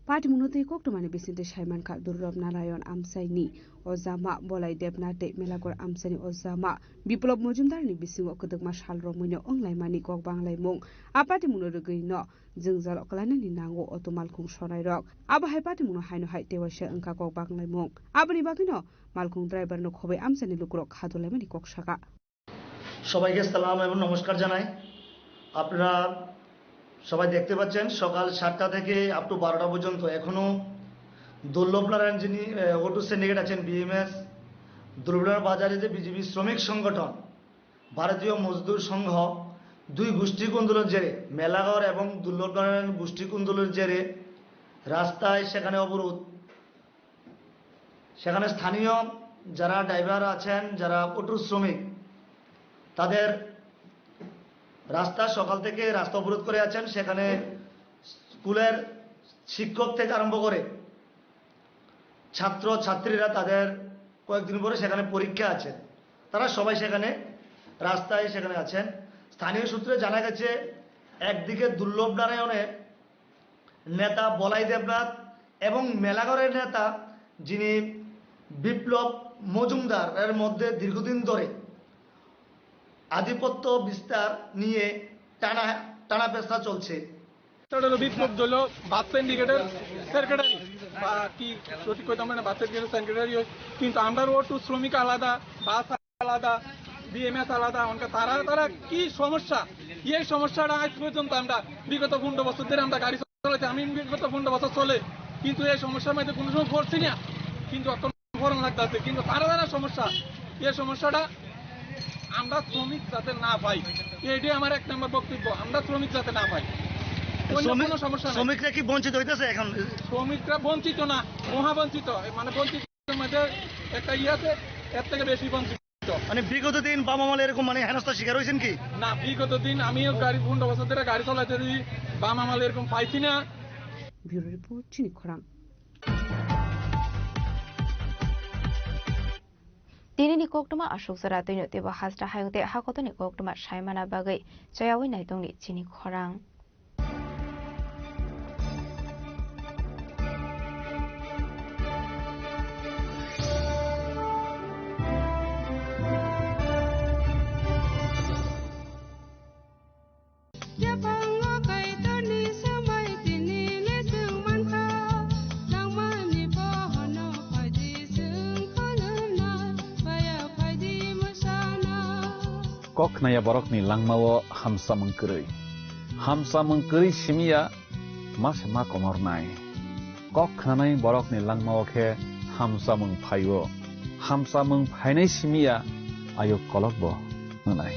Party mungno twi koktwmani bisingtwi saimankha Durlop Narayan amchaini ojama Bolai Debnath tei Melagor amchaini ojama Biplop Mojumdarni bisingo kwdwkma sal romwino wnglaimani kok banglaimung. A party mungno rwgwino jwngjal oklainani nango auto malkhung sonairok. Abo hai party mungno haino hai tewaisa wngkha kok banglaimung. Aboni bagwino malkhung driverno khobwi amchaini lukurok khadolaimani kok sakha. সবাইকে সালাম এবং নমস্কার জানাই। আপনারা সবাই দেখতে পাচ্ছেন, সকাল সাতটা থেকে আপ টু বারোটা পর্যন্ত এখনও দুর্লভ নারায়ণ, যিনি, আহ, অটো সিন্ডিকেট আছেন, বিএমএস, দুর্লভ বাজারে যে বিজেপি শ্রমিক সংগঠন, ভারতীয় মজদুর সংঘ, দুই গোষ্ঠী কুন্দলের জেরে, মেলাগড় এবং দুর্লভ নারায়ণ গোষ্ঠী কুন্দলের জেরে রাস্তায় সেখানে অবরোধ। সেখানে স্থানীয় যারা ড্রাইভার আছেন, যারা অটো শ্রমিক, তাদের রাস্তা, সকাল থেকে রাস্তা অবরোধ করে আছেন। সেখানে স্কুলের শিক্ষক থেকে আরম্ভ করে ছাত্র ছাত্রীরা, তাদের কয়েকদিন পরে সেখানে পরীক্ষা আছে, তারা সবাই সেখানে রাস্তায় সেখানে আছেন। স্থানীয় সূত্রে জানা গেছে, একদিকে দুর্লভ নারায়ণের নেতা বলাই দেবনাথ এবং মেলাগড়ের নেতা যিনি বিপ্লব মজুমদার, এর মধ্যে দীর্ঘদিন ধরে আধিপত্য বিস্তার নিয়ে টানা টানা পেঁচা চলছে। এটা হলো বিপ্লব দল, বাস সিন্ডিকেটের সেক্রেটারি, বা কি সঠিক কইতাম না, বাস সিন্ডিকেটের সেক্রেটারি হয়। কিন্তু আমরা অটো শ্রমিক আলাদা, বাস আলাদা, বিএমএস আলাদা। অনকা তারা, তারা কি সমস্যা, এই সমস্যাটা আজ পর্যন্ত আমরা বিগত পনেরো বছর ধরে আমরা গাড়ি চালাচ্ছি। আমি বিগত পনেরো বছর চলে, কিন্তু এই সমস্যার মধ্যে কোনো সময় পড়ছি না। কিন্তু এখন ফরন লাগতেছে, কিন্তু তারা, তারা সমস্যা, এই সমস্যাটা আমরা শ্রমিক যাতে না পাই, এটাই আমার এক নম্বর বক্তব্য। আমরা শ্রমিক যাতে না পাই, অন্য শ্রমিক, কোনো সমস্যা নাই। শ্রমিকরা কি বঞ্চিত হইতেছে এখন? শ্রমিকরা বঞ্চিত না, মহা বঞ্চিত। মানে বঞ্চিত মধ্যে একটা ইয়ে আছে, এর থেকে বেশি বঞ্চিত। মানে বিগত দিন বাম আমলে এরকম মানে হেনস্থার শিকার হয়েছেন কি? না, বিগত দিন আমিও গাড়ি, পনেরো বছর ধরে গাড়ি চালাতে দিই, বাম আমলে এরকম পাইছি না। Bureau report, Chini Khorang. Tini ni koktwma aswk jora twino teibo hasta hayung tei hakotoni koktwma saimana bagwi chayawi naitongni Chini Khorang. Yaphango Kaitorni samai tini le chwng mankha, nangmani bohono phaidi chwng kholomna, paya phaidi mwsana. Kok khnaya borokni langmao hamsamung kwrwi. Hamsamung kwrwi simi ya, ma se ma komornai. Kok khnanai borokni langmao khe hamsamung phaio. Hamsamung phainai simi ya, ayuk kolokbo wngnai.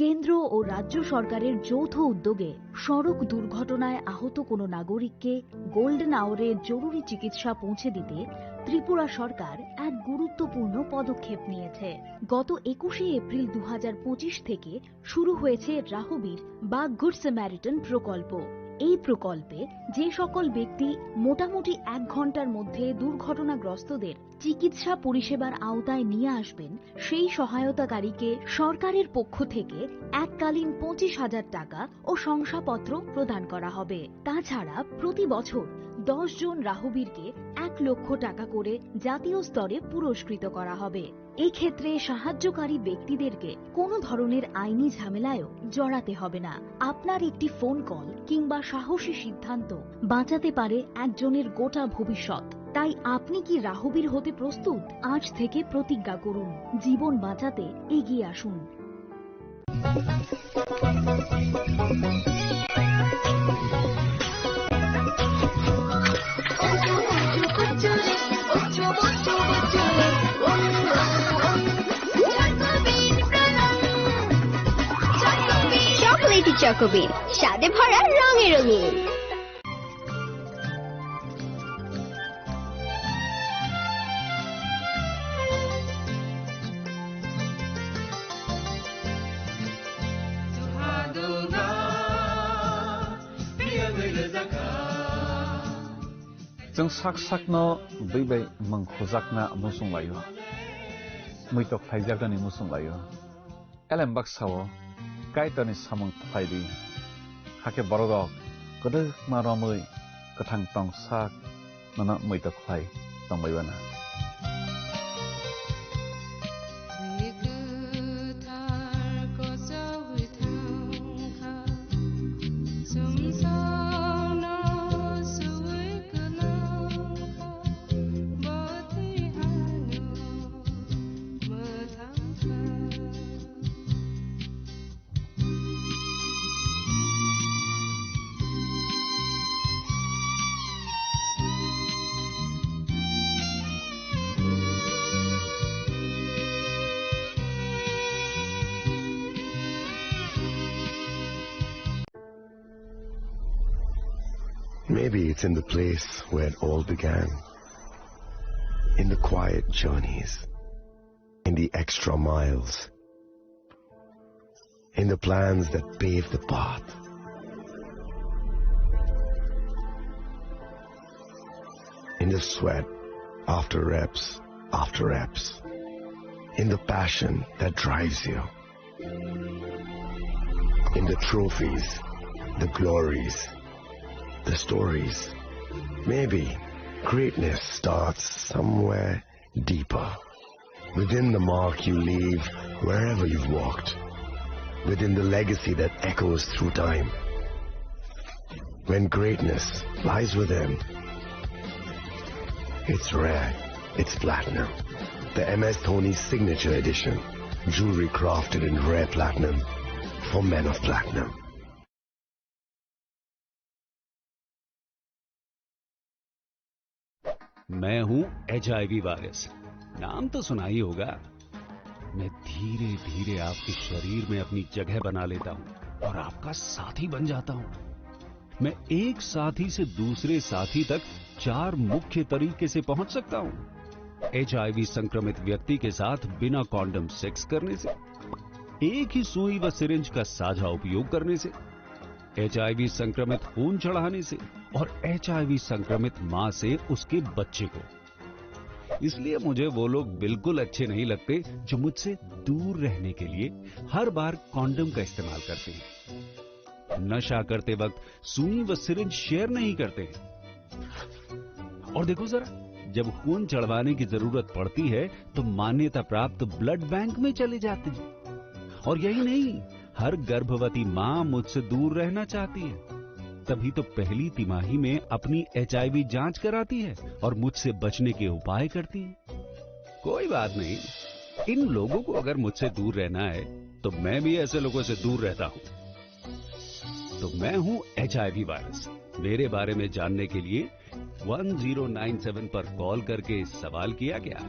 কেন্দ্র ও রাজ্য সরকারের যৌথ উদ্যোগে সড়ক দুর্ঘটনায় আহত কোনো নাগরিককে গোল্ডেন আওয়ারে জরুরি চিকিৎসা পৌঁছে দিতে ত্রিপুরা সরকার এক গুরুত্বপূর্ণ পদক্ষেপ নিয়েছে। গত একুশে এপ্রিল দু হাজার পঁচিশ থেকে শুরু হয়েছে রাহবীর বা গুড স্যামারিটান প্রকল্প। এই প্রকল্পে যে সকল ব্যক্তি মোটামুটি এক ঘন্টার মধ্যে দুর্ঘটনাগ্রস্তদের চিকিৎসা পরিষেবার আওতায় নিয়ে আসবেন, সেই সহায়তাকারীকে সরকারের পক্ষ থেকে এককালীন পঁচিশ হাজার টাকা ও শংসাপত্র প্রদান করা হবে। তাছাড়া প্রতি বছর দশ জন রাহবীরকে এক লক্ষ টাকা করে জাতীয় স্তরে পুরস্কৃত করা হবে। এক্ষেত্রে সাহায্যকারী ব্যক্তিদেরকে কোনো ধরনের আইনি ঝামেলায়ও জড়াতে হবে না। আপনার একটি ফোন কল কিংবা সাহসী সিদ্ধান্ত বাঁচাতে পারে একজনের গোটা ভবিষ্যৎ। তাই আপনি কি রাহবীর হতে প্রস্তুত? আজ থেকে প্রতিজ্ঞা করুন, জীবন বাঁচাতে এগিয়ে আসুন। চকোলেটি চকোবিন, স্বাদে ভরা, রঙে রঙিন। Chwng sak sakno bwi bai mung khujakna muchung laio, muitok khlaijaknani muchung laio. Elem baksa-o Kaitorni samung khlai di, hakhe bororok kwdwkma romwi kwthang tong sak nono muitok khlai tongbai uana. Maybe it's in the place where it all began. In the quiet journeys, in the extra miles, in the plans that pave the path, in the sweat after reps after reps, in the passion that drives you, in the trophies, the glories, the stories. Maybe greatness starts somewhere deeper. Within the mark you leave wherever you've walked. Within the legacy that echoes through time. When greatness lies within, it's rare, it's platinum. The M S Dhoni Signature Edition. Jewelry crafted in rare platinum for men of platinum. मैं हूं HIV virus. नाम तो सुना ही होगा। मैं धीरे धीरे आपके शरीर में अपनी जगह बना लेता हूं और आपका साथी बन जाता हूं। मैं एक साथी से दूसरे साथी तक चार मुख्य तरीके से पहुंच सकता हूं। एचआईवी संक्रमित व्यक्ति के साथ बिना कॉन्डम सेक्स करने से, एक ही सुई व सिरिंज का साझा उपयोग करने से, एचआईवी संक्रमित खून चढ़ाने से और एचआईवी संक्रमित मां से उसके बच्चे को। इसलिए मुझे वो लोग बिल्कुल अच्छे नहीं लगते जो मुझसे दूर रहने के लिए हर बार कॉन्डम का इस्तेमाल करते हैं, नशा करते वक्त सुई व सिरिंज शेयर नहीं करते हैं। और देखो जरा, जब खून चढ़वाने की जरूरत पड़ती है तो मान्यता प्राप्त ब्लड बैंक में चले जाते हैं। और यही नहीं, हर गर्भवती माँ मुझसे दूर रहना चाहती है, तभी तो पहली तिमाही में अपनी एचआईवी जांच कराती है और मुझसे बचने के उपाय करती है। कोई बात नहीं, इन लोगों को अगर मुझसे दूर रहना है तो मैं भी ऐसे लोगों से दूर रहता हूँ। तो मैं हूँ एचआईवी वायरस। मेरे बारे में जानने के लिए वन ज़ीरो नाइन सेवन पर कॉल करके सवाल किया क्या?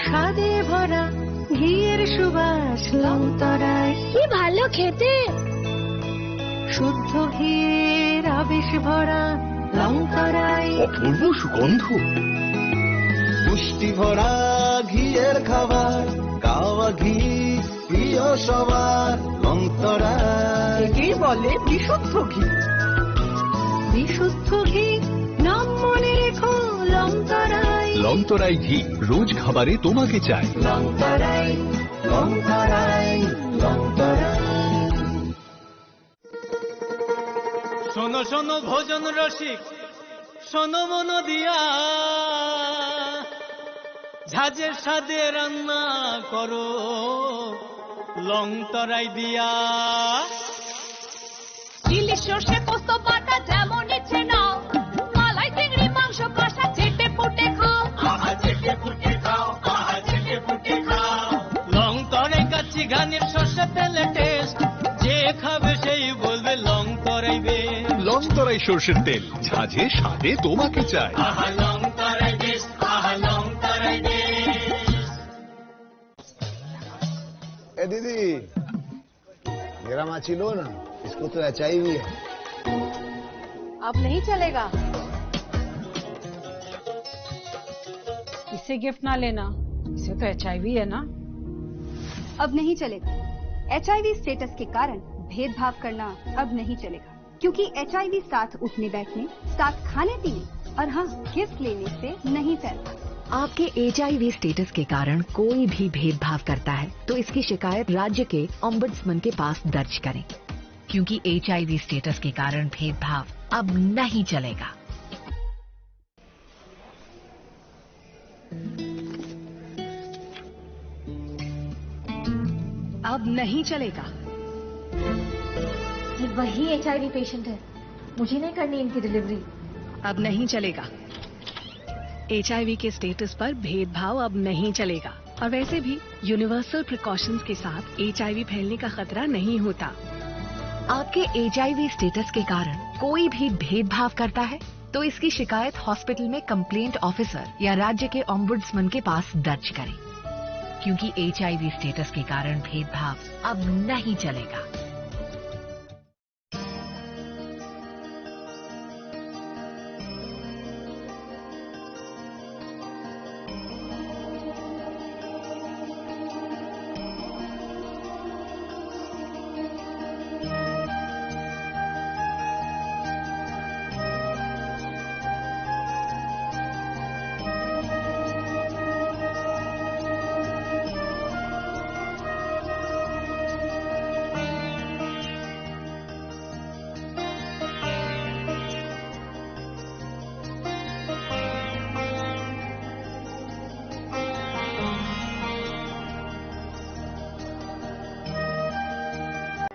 স্বাদে ভরা ঘিয়ের সুবাস লংতরাই। কি ভালো খেতে। শুদ্ধ ঘিয়ের আবেশ ভরা লংতরাই। অপূর্ব সুগন্ধ। পুষ্টি ভরা ঘিয়ের খাবার, কাওয়া ঘি প্রিয় সবার, লংতরাই। একেই বলে বিশুদ্ধ ঘি। বিশুদ্ধ ঘি, নাম মনে রেখো, লংতরাই। লংতরাই ঘি, রোজ খাবারে তোমাকে চাই। লংতরাই, লংতরাই, লংতরাই। শোনো শোনো ভোজন রসিক, শোনো মন দিয়া, ঝাঁঝে স্বাদে রান্না করো লং তরাই দিয়া। ইলিশ, সর্ষে, পোস্ত, বাটা যেমন ইচ্ছে নাও, মালাই, চিংড়ি, মাংস, কষা, চেটে পুটে খাও। আহা, চেটে পুটে খাও, আহা, চেটে পুটে খাও। লং তরাই কাচ্চি ঘানির সর্ষে তেলে টেস্ট, যে খাবে সেই বলবে লং তরাই বেশ। লং তরাই সর্ষের তেল, ঝাঁঝে স্বাদে তোমাকে চাই। আহা লং তরাই বেশ, আহা লং তরাই বেশ। ए दीदी, मेरा माची लो ना, इसको तो एचआईवी है। अब नहीं चलेगा। इसे गिफ्ट ना लेना, इसे तो एचआईवी है ना। अब नहीं चलेगा। एचआईवी स्टेटस के कारण भेदभाव करना अब नहीं चलेगा, क्योंकि एचआईवी साथ उठने बैठने, साथ खाने पीने और हाँ, गिफ्ट लेने से नहीं फैलता। आपके एचआईवी स्टेटस के कारण कोई भी भेदभाव करता है, तो इसकी शिकायत राज्य के ओम्बड्समैन के पास दर्ज करें, क्योंकि एचआईवी स्टेटस के कारण भेदभाव अब नहीं चलेगा। अब नहीं चलेगा। ये वही एचआईवी पेशेंट है, मुझे नहीं करनी इनकी डिलीवरी। अब नहीं चलेगा। एचआईवी के स्टेटस पर भेदभाव अब नहीं चलेगा। और वैसे भी यूनिवर्सल प्रिकॉशंस के साथ एचआईवी फैलने का खतरा नहीं होता। आपके एचआईवी स्टेटस के कारण कोई भी भेदभाव करता है, तो इसकी शिकायत हॉस्पिटल में कंप्लेंट ऑफिसर या राज्य के ओम्बुड्समैन के पास दर्ज करें, क्योंकि एचआईवी स्टेटस के कारण भेदभाव अब नहीं चलेगा।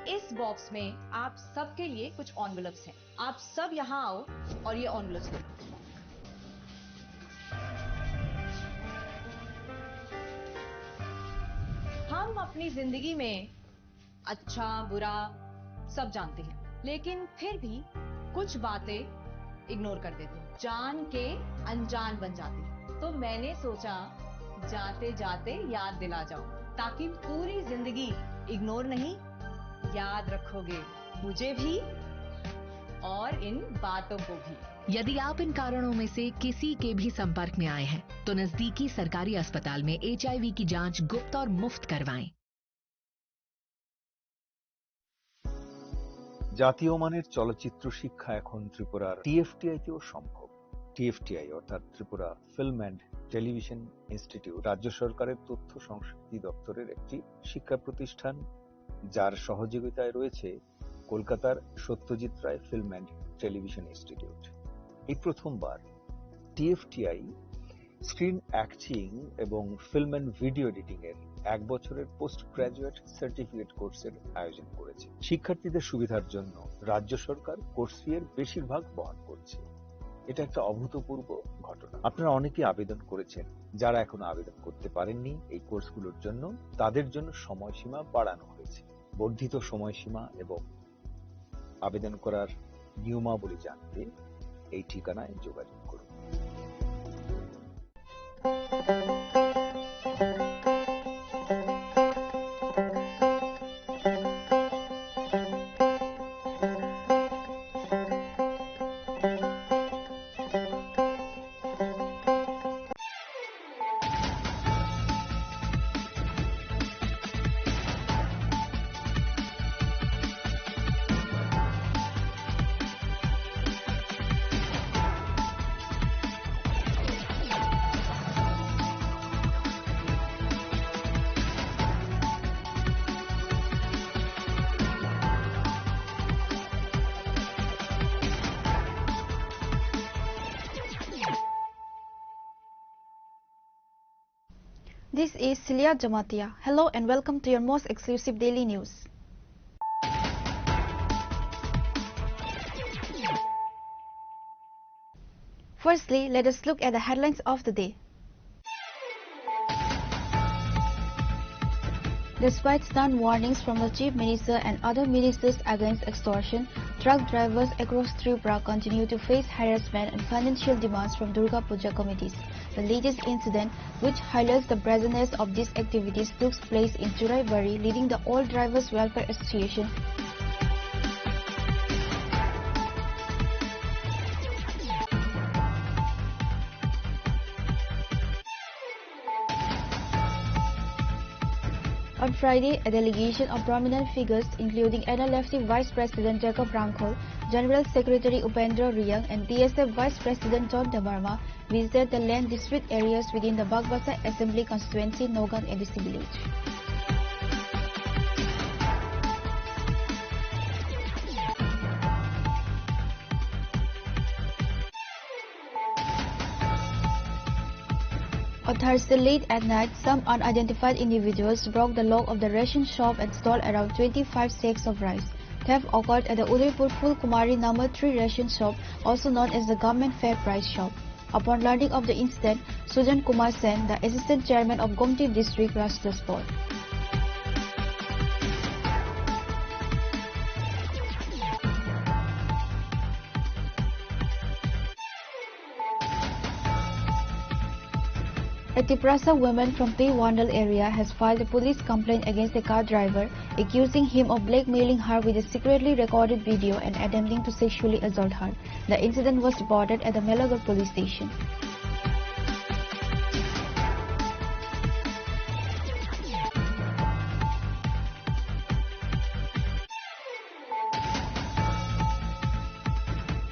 इस बॉक्स में आप सबके लिए कुछ एनवेलप्स हैं। आप सब यहाँ आओ और ये एनवेलप्स देखो। हम अपनी जिंदगी में अच्छा, बुरा सब जानते हैं, लेकिन फिर भी कुछ बातें इग्नोर कर देते हैं, जान के अनजान बन जाते हैं। तो मैंने सोचा, जाते जाते याद दिला जाऊं, ताकि पूरी जिंदगी इग्नोर नहीं, याद रखोगे मुझे भी और इन बातों को भी। यदि आप इन कारणों में से किसी के भी संपर्क में आए हैं, तो नजदीकी सरकारी अस्पताल में एचआईवी की जांच गुप्त और मुफ्त करवाएं। জাতীয় মানের চলচ্চিত্র শিক্ষা এখন ত্রিপুরার টিএফটিআই তেও সম্ভব। টিএফটিআই অর্থাৎ Tripura film and television institute রাজ্য সরকারের তথ্য সংস্কৃতি দপ্তরের একটি শিক্ষা প্রতিষ্ঠান, যার সহযোগিতায় রয়েছে কলকাতার সত্যজিৎ Ray film and television institute. এই প্রথমবার টিএফটিআই স্ক্রিন অ্যাক্টিং এবং ফিল্ম অ্যান্ড ভিডিও এডিটিং এর এক বছরের পোস্ট গ্র্যাজুয়েট সার্টিফিকেট কোর্সের আয়োজন করেছে। শিক্ষার্থীদের সুবিধার জন্য রাজ্য সরকার কোর্স ফি এর বেশিরভাগ বহন করছে। এটা একটা অভূতপূর্ব ঘটনা। আপনারা অনেকেই আবেদন করেছেন। যারা এখনো আবেদন করতে পারেননি এই কোর্সগুলোর জন্য, তাদের জন্য সময়সীমা বাড়ানো হয়েছে। বর্ধিত সময়সীমা এবং আবেদন করার নিয়মাবলী জানতে এই ঠিকানায় যোগাযোগ করুন। This is Celia Jamatia. Hello and welcome to your most exclusive daily news. Firstly, let us look at the headlines of the day. Despite stern warnings from the Chief Minister and other ministers against extortion, truck drivers across Tripura continue to face harassment and financial demands from Durga Puja committees. The latest incident, which highlights the brazenness of these activities, took place in Churaibari, leading the All Drivers Welfare Association On Friday, a delegation of prominent figures, including N L F T Vice President Jacob Rangkhol, General Secretary Upendra Reang, and T S F Vice President John Debbarma, visited the land dispute areas within the Bagbasa Assembly Constituency, Nagaon A D C village. On Thursday late at night, some unidentified individuals broke the lock of the ration shop and stole around twenty-five sacks of rice. Theft occurred at the Udaipur Phulkumari Number three ration shop, also known as the Government Fair Price Shop. Upon learning of the incident, Sujan Kumar Sen, the Assistant Chairman of Gomti District, rushed the spot. A Tiprasa woman from P Wandal area has filed a police complaint against a car driver, accusing him of blackmailing her with a secretly recorded video and attempting to sexually assault her. The incident was reported at the Melagar police station.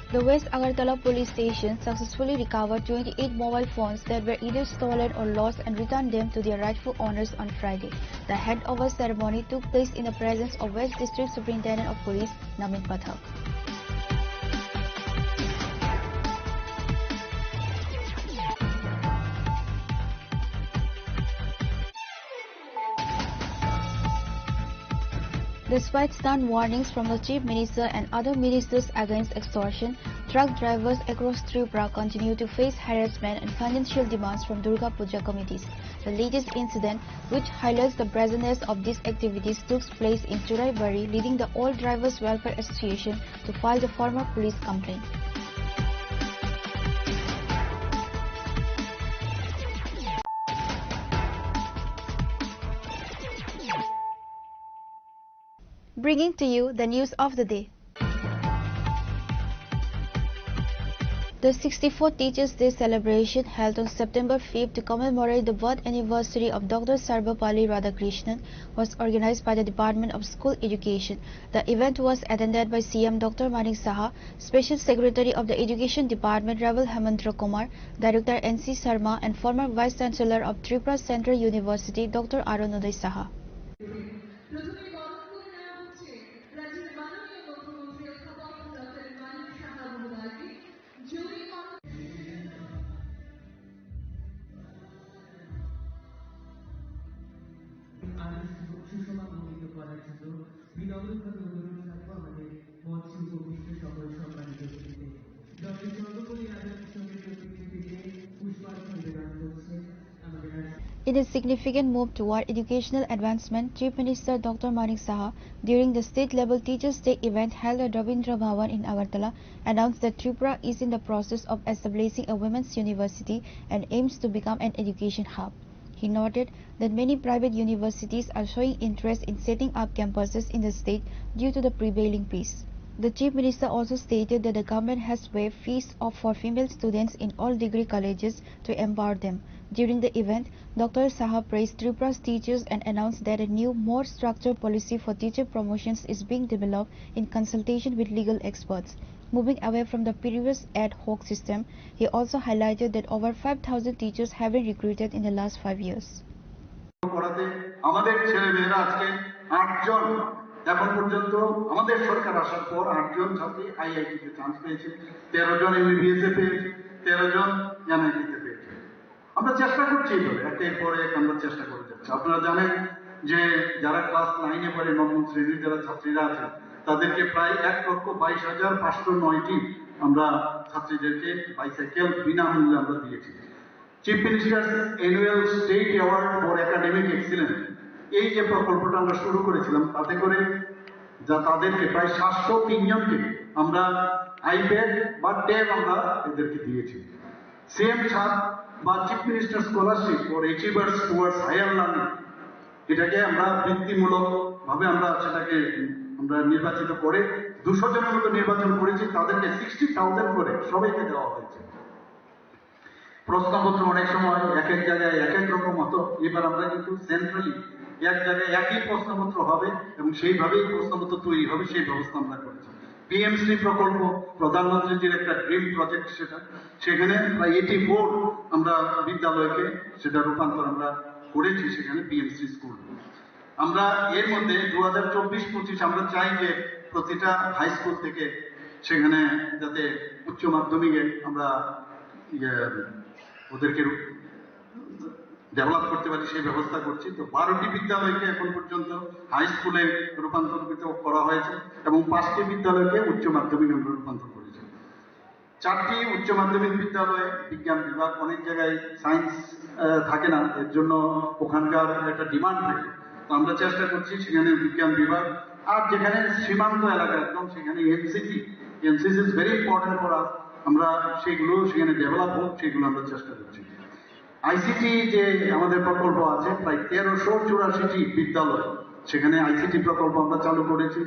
The West Agartala police station successfully recovered twenty-eight mobile phones that were either stolen or lost and returned them to their rightful owners on Friday. The handover ceremony took place in the presence of West District Superintendent of Police Navin Pathak. Despite stern warnings from the Chief Minister and other ministers against extortion, truck drivers across Tripura continue to face harassment and financial demands from Durga Puja committees. The latest incident, which highlights the brazenness of these activities, took place in Churaibari, leading the All Drivers Welfare Association to file the formal police complaint. Bringing to you the news of the day. The sixty-fourth Teachers' Day celebration, held on September fifth to commemorate the birth anniversary of Doctor Sarvepalli Radhakrishnan, was organized by the Department of School Education. The event was attended by C M Doctor Manik Saha, Special Secretary of the Education Department Raval Hemendra Kumar, Director N C Sharma, and former Vice Chancellor of Tripura Central University, Doctor Arunodoy Saha. প্রথমে বরণ করে নেওয়া হচ্ছে রাজ্যের মাননীয় মুখ্যমন্ত্রী অধ্যাপক ডক্টর মানিক সাহা মহোদয়কে। জুরি বরণ। আজ সুষমা মণ্ডিত করার জন্য বিনম্রভাবে অনুরোধ রাখবো আমাদের মঞ্চে উপবিষ্ট সকল সম্মানিত অতিথিদের। ডক্টর সর্বপল্লী রাধাকৃষ্ণনের প্রতিকৃতিতে পুষ্পার্ঘ্য নিবেদন করছেন আমাদের রাষ্ট্র- In a significant move toward educational advancement, Chief Minister Doctor Manik Saha, during the state-level Teachers' Day event held at Rabindra Bhavan in Agartala, announced that Tripura is in the process of establishing a women's university and aims to become an education hub. He noted that many private universities are showing interest in setting up campuses in the state due to the prevailing peace. The Chief Minister also stated that the government has waived fees of, for female students in all degree colleges to empower them. During the event, Doctor Saha praised Tripura's teachers and announced that a new, more structured policy for teacher promotions is being developed in consultation with legal experts. Moving away from the previous ad hoc system, he also highlighted that over five thousand teachers have been recruited in the last five years. করাতে আমাদের ছেলে মেয়েরা আজকে আটজন, এখন পর্যন্ত আমাদের সরকার আসার পর আটজন ছাত্রী আইআইটি তে চান্স পেয়েছে, তেরো জন এমবিবিএস এ পেয়েছে, তেরো জন এনআইটি তে পেয়েছে। আমরা চেষ্টা করছি এইভাবে, একের পর এক আমরা চেষ্টা করে যাচ্ছি। আপনারা জানেন যে যারা ক্লাস নাইনে পড়ে, নবম শ্রেণীর যারা ছাত্রীরা আছেন, তাদেরকে প্রায় এক লক্ষ বাইশ হাজার পাঁচশো নয়টি আমরা ছাত্রীদেরকে বাইসাইকেল বিনামূল্যে আমরা দিয়েছি। Chief minister annual state award for academic excellence, এই যে প্রকল্পটা আমরা শুরু করেছিলাম, তাতে করে যা তাদেরকে প্রায় সাতশো তিন জনকে আমরা আইপ্যাড বা ট্যাব আমরা এদেরকে দিয়েছি। সিএম ছাদ বা chief minister scholarship for achievers towards higher learning, এটাকে আমরা বৃত্তিমূলক ভাবে আমরা সেটাকে আমরা নির্বাচিত করে দুশো জনের মতো নির্বাচন করেছি, তাদেরকে সিক্সটি থাউজেন্ড করে সবাইকে দেওয়া হয়েছে। প্রশ্নপত্র অনেক সময় এক এক জায়গায় এক এক রকম হতো, এবার আমরা কিন্তু সেন্ট্রালি এক জায়গায় একই প্রশ্নপত্র হবে এবং সেইভাবেই প্রশ্নপত্র তৈরি হবে, সেই ব্যবস্থা আমরা করেছি। পিএমসি প্রকল্প, প্রধানমন্ত্রীজির একটা ড্রিম প্রজেক্ট, সেটা সেখানে প্রায় এইটি ফোর আমরা বিদ্যালয়কে সেটা রূপান্তর আমরা করেছি সেখানে পিএমসি স্কুল। আমরা এর মধ্যে দু হাজার চব্বিশ পঁচিশ আমরা চাই যে প্রতিটা হাই স্কুল থেকে সেখানে যাতে উচ্চ মাধ্যমিকে আমরা ইয়ে ওদেরকে ডেভেলপ করতে পারি, সেই ব্যবস্থা করছি। তো বারোটি বিদ্যালয়কে এখন পর্যন্ত হাই স্কুলে রূপান্তরিত করা হয়েছে এবং পাঁচটি বিদ্যালয়কে উচ্চ মাধ্যমিক আমরা রূপান্তর করেছি। চারটি উচ্চ মাধ্যমিক বিদ্যালয়ে বিজ্ঞান বিভাগ, অনেক জায়গায় সায়েন্স থাকে না, এর জন্য ওখানকার একটা ডিমান্ড থাকে। তো আমরা চেষ্টা করছি সেখানে বিজ্ঞান বিভাগ, আর যেখানে সীমান্ত এলাকা একদম সেখানে NCC, NCC is very important for us, আমরা সেগুলো সেখানে ডেভেলপ হোক, সেগুলো আমরা চেষ্টা করছি। আইসিটি যে আমাদের প্রকল্প আছে, প্রায় তেরোশো চুরাশিটি বিদ্যালয়, সেখানে আইসিটি প্রকল্প আমরা চালু করেছি।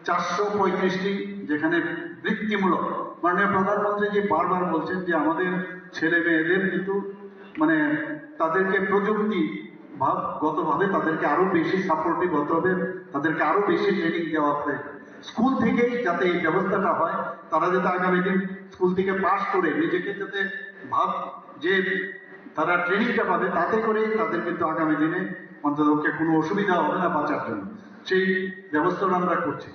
চারশো পঁয়ত্রিশটি যেখানে বৃত্তিমূলক, মাননীয় প্রধানমন্ত্রী যে বারবার বলছেন যে আমাদের ছেলে মেয়েদের কিন্তু মানে তাদেরকে প্রযুক্তি ভাব-, গতভাবে তাদেরকে আরো বেশি সাপোর্টিভ হতে হবে, তাদেরকে আরো বেশি ট্রেনিং দেওয়া হবে স্কুল থেকেই, যাতে এই ব্যবস্থাটা হয়, তারা যাতে আগামী দিন স্কুল থেকে পাশ করে নিজেকে যাতে ভাব যে তারা ট্রেনিংটা পাবে, তাতে করে তাদের কিন্তু আগামী দিনে অন্ততপক্ষে কোনো অসুবিধা হবে না বাঁচার জন্য, সেই ব্যবস্থাটা আমরা করছি।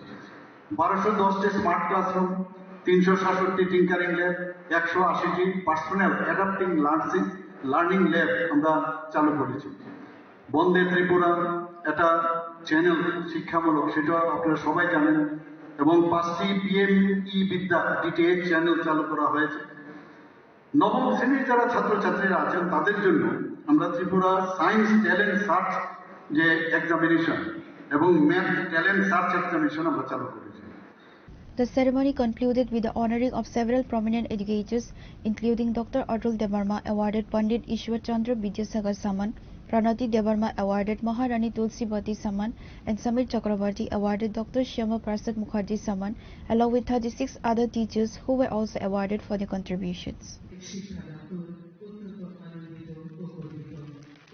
বারোশো দশটি স্মার্ট ক্লাসরুম, তিনশো সাতষট্টি টিঙ্কারিং ল্যাব, একশো আশিটি personal adapting learning learning lab আমরা চালু করেছি। বন্দে ত্রিপুরা একটা চ্যানেল শিক্ষামূলক, সেটা আপনারা সবাই জানেন, এবং পাঁচটি পিএমই বিদ্যা ডিটিএইচ চ্যানেল চালু করা হয়েছে। নবম শ্রেণীর যারা ছাত্রছাত্রীরা আছেন তাদের জন্য আমরা ত্রিপুরা সায়েন্স ট্যালেন্ট সার্চ যে এক্সামিনেশন এবং ম্যাথ ট্যালেন্ট সার্চ এক্সামিনেশন আমরা চালু করেছি। The ceremony concluded with the honoring of several prominent educators, including Doctor Atul Debbarma, awarded Pandit Ishwar Chandra Vidyasagar Samman, Pranati Debbarma awarded Maharani Tulsibati Samman and Samir Chakrabarti awarded Doctor Shyama Prasad Mukherjee Samman, along with thirty-six other teachers who were also awarded for their contributions. শিক্ষা দপ্তর অত্যন্ত আনন্দিত ও গর্বিত।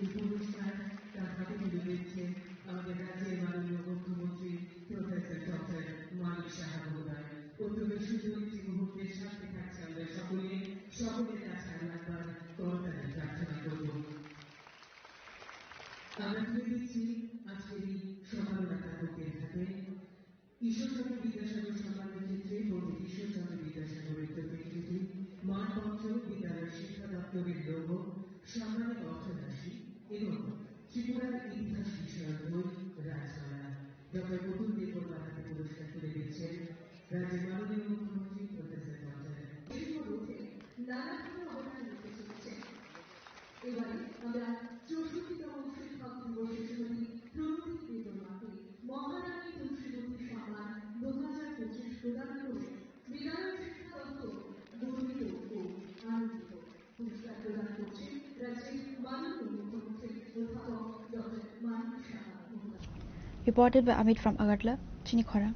এই পুরস্কার তার হাতে তুলে দিচ্ছে আমাদের রাজ্যের মাননীয় মুখ্যমন্ত্রী প্রফেসর ডক্টর মানিক সাহা মহোদয়। অত্যন্ত সুন্দর একটি মুহূর্তের সাক্ষী থাকছি আমরা সকলে। সকলের কাছে আমরা একবার করতালি প্রার্থনা করব। আমরা তুলে দিচ্ছি আজকের এই সম্মাননা প্রাপকদের হাতে। ঈশ্বরচন্দ্র বিদ্যাসাগর সম্মানের ক্ষেত্রে পণ্ডিত ঈশ্বরচন্দ্র বিদ্যাসাগরের প্রতিকৃতি, মানপত্র, বিদ্যালয় শিক্ষা দপ্তরের লোগো, সম্মানের অর্থরাশি এবং ত্রিপুরার ইতিহাস বিষয়ক বই রাজমালা। ডক্টর অতুল দেববর্মার হাতে পুরস্কার তুলে দিচ্ছেন রাজ্যের মাননীয় মুখ্যমন্ত্রী প্রফেসর ডক্টর। এই মুহূর্তে নানা ধরনের অবদান রেখে চলেছেন। এবারে আমরা চৌষট্টিতম শিক্ষক দিবসে শ্রীমতী প্রণতি দেববর্মাকে মহারানী তুলসীবতী সম্মান দু হাজার পঁচিশ প্রদান করে বিদ্যালয় শিক্ষা দপ্তর গর্বিত ও আনন্দিত। পুরস্কার প্রদান করছেন রাজ্যের মাননীয় মুখ্যমন্ত্রী অধ্যাপক ডক্টর মানিক সাহা মহোদয়। Reported by Amit from Agartala, Chinikhora.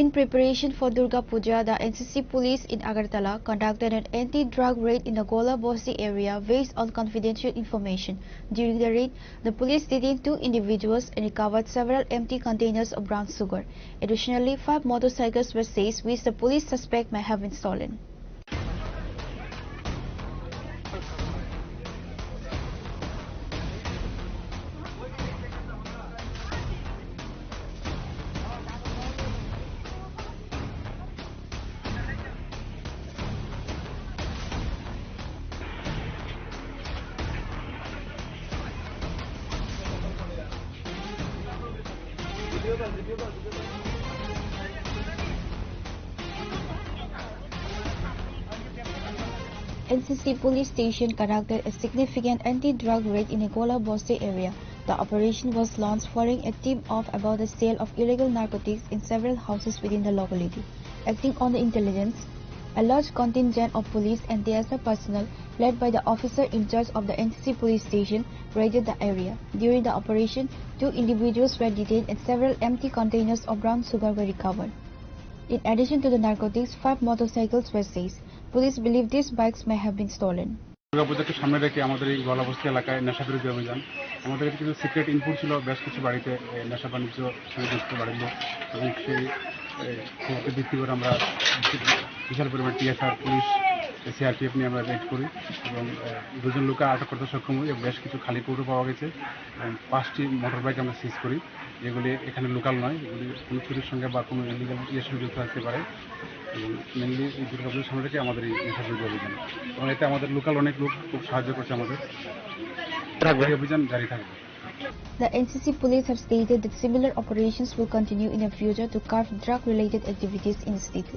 In preparation for Durga Puja, the N C C police in Agartala conducted an anti-drug raid in the Gola Bosti area based on confidential information. During the raid, the police detained two individuals and recovered several empty containers of brown sugar. Additionally, five motorcycles were seized, which the police suspect may have been stolen. N C C police station conducted a significant anti-drug raid in Gola Bosti area. The operation was launched following a tip-off about the sale of illegal narcotics in several houses within the locality. Acting on the intelligence, a large contingent of police and T S F personnel, led by the officer in charge of the N C C police station, raided the area. During the operation, two individuals were detained and several empty containers of brown sugar were recovered. In addition to the narcotics, five motorcycles were seized. Police believe these bikes may have been stolen. দুর্গাপূজাকে সামনে রেখে আমাদের এই গোলা বস্তি এলাকায় নেশা বিরোধী অভিযান, আমাদের কাছে কিছু সিক্রেট ইনপুট ছিল, বেশ কিছু বাড়িতে, এ, নেশা বাণিজ্য সংশ্লিষ্ট বাড়ির লোক, এবং সেই, এ, খবরকে ভিত্তি করে আমরা বিশাল পরিমাণ টিএসআর, পুলিশ, সিআরপিএফ নিয়ে আমরা রেড করি এবং, এ, দুজন লোককে আটক করতে সক্ষম হই এবং বেশ কিছু খালি কৌটো পাওয়া গেছে এবং পাঁচটি মোটর বাইক আমরা সিজ করি। যেগুলি এখানে লোকাল নয়, এগুলি কোনো চুরির সঙ্গে বা কোনো ইলিগাল ইয়ের সঙ্গে যুক্ত থাকতে পারে। এবং মেইনলি এই দুর্গাপুজোর সামনে রেখে আমাদের এই নেশা বিরোধী অভিযান, এবং এতে আমাদের লোকাল অনেক লোক খুব সাহায্য করছে আমাদের। থাকবে। এই অভিযান জারি থাকবে। The N C C police have stated that similar operations will continue in the future to curb drug-related activities in the state.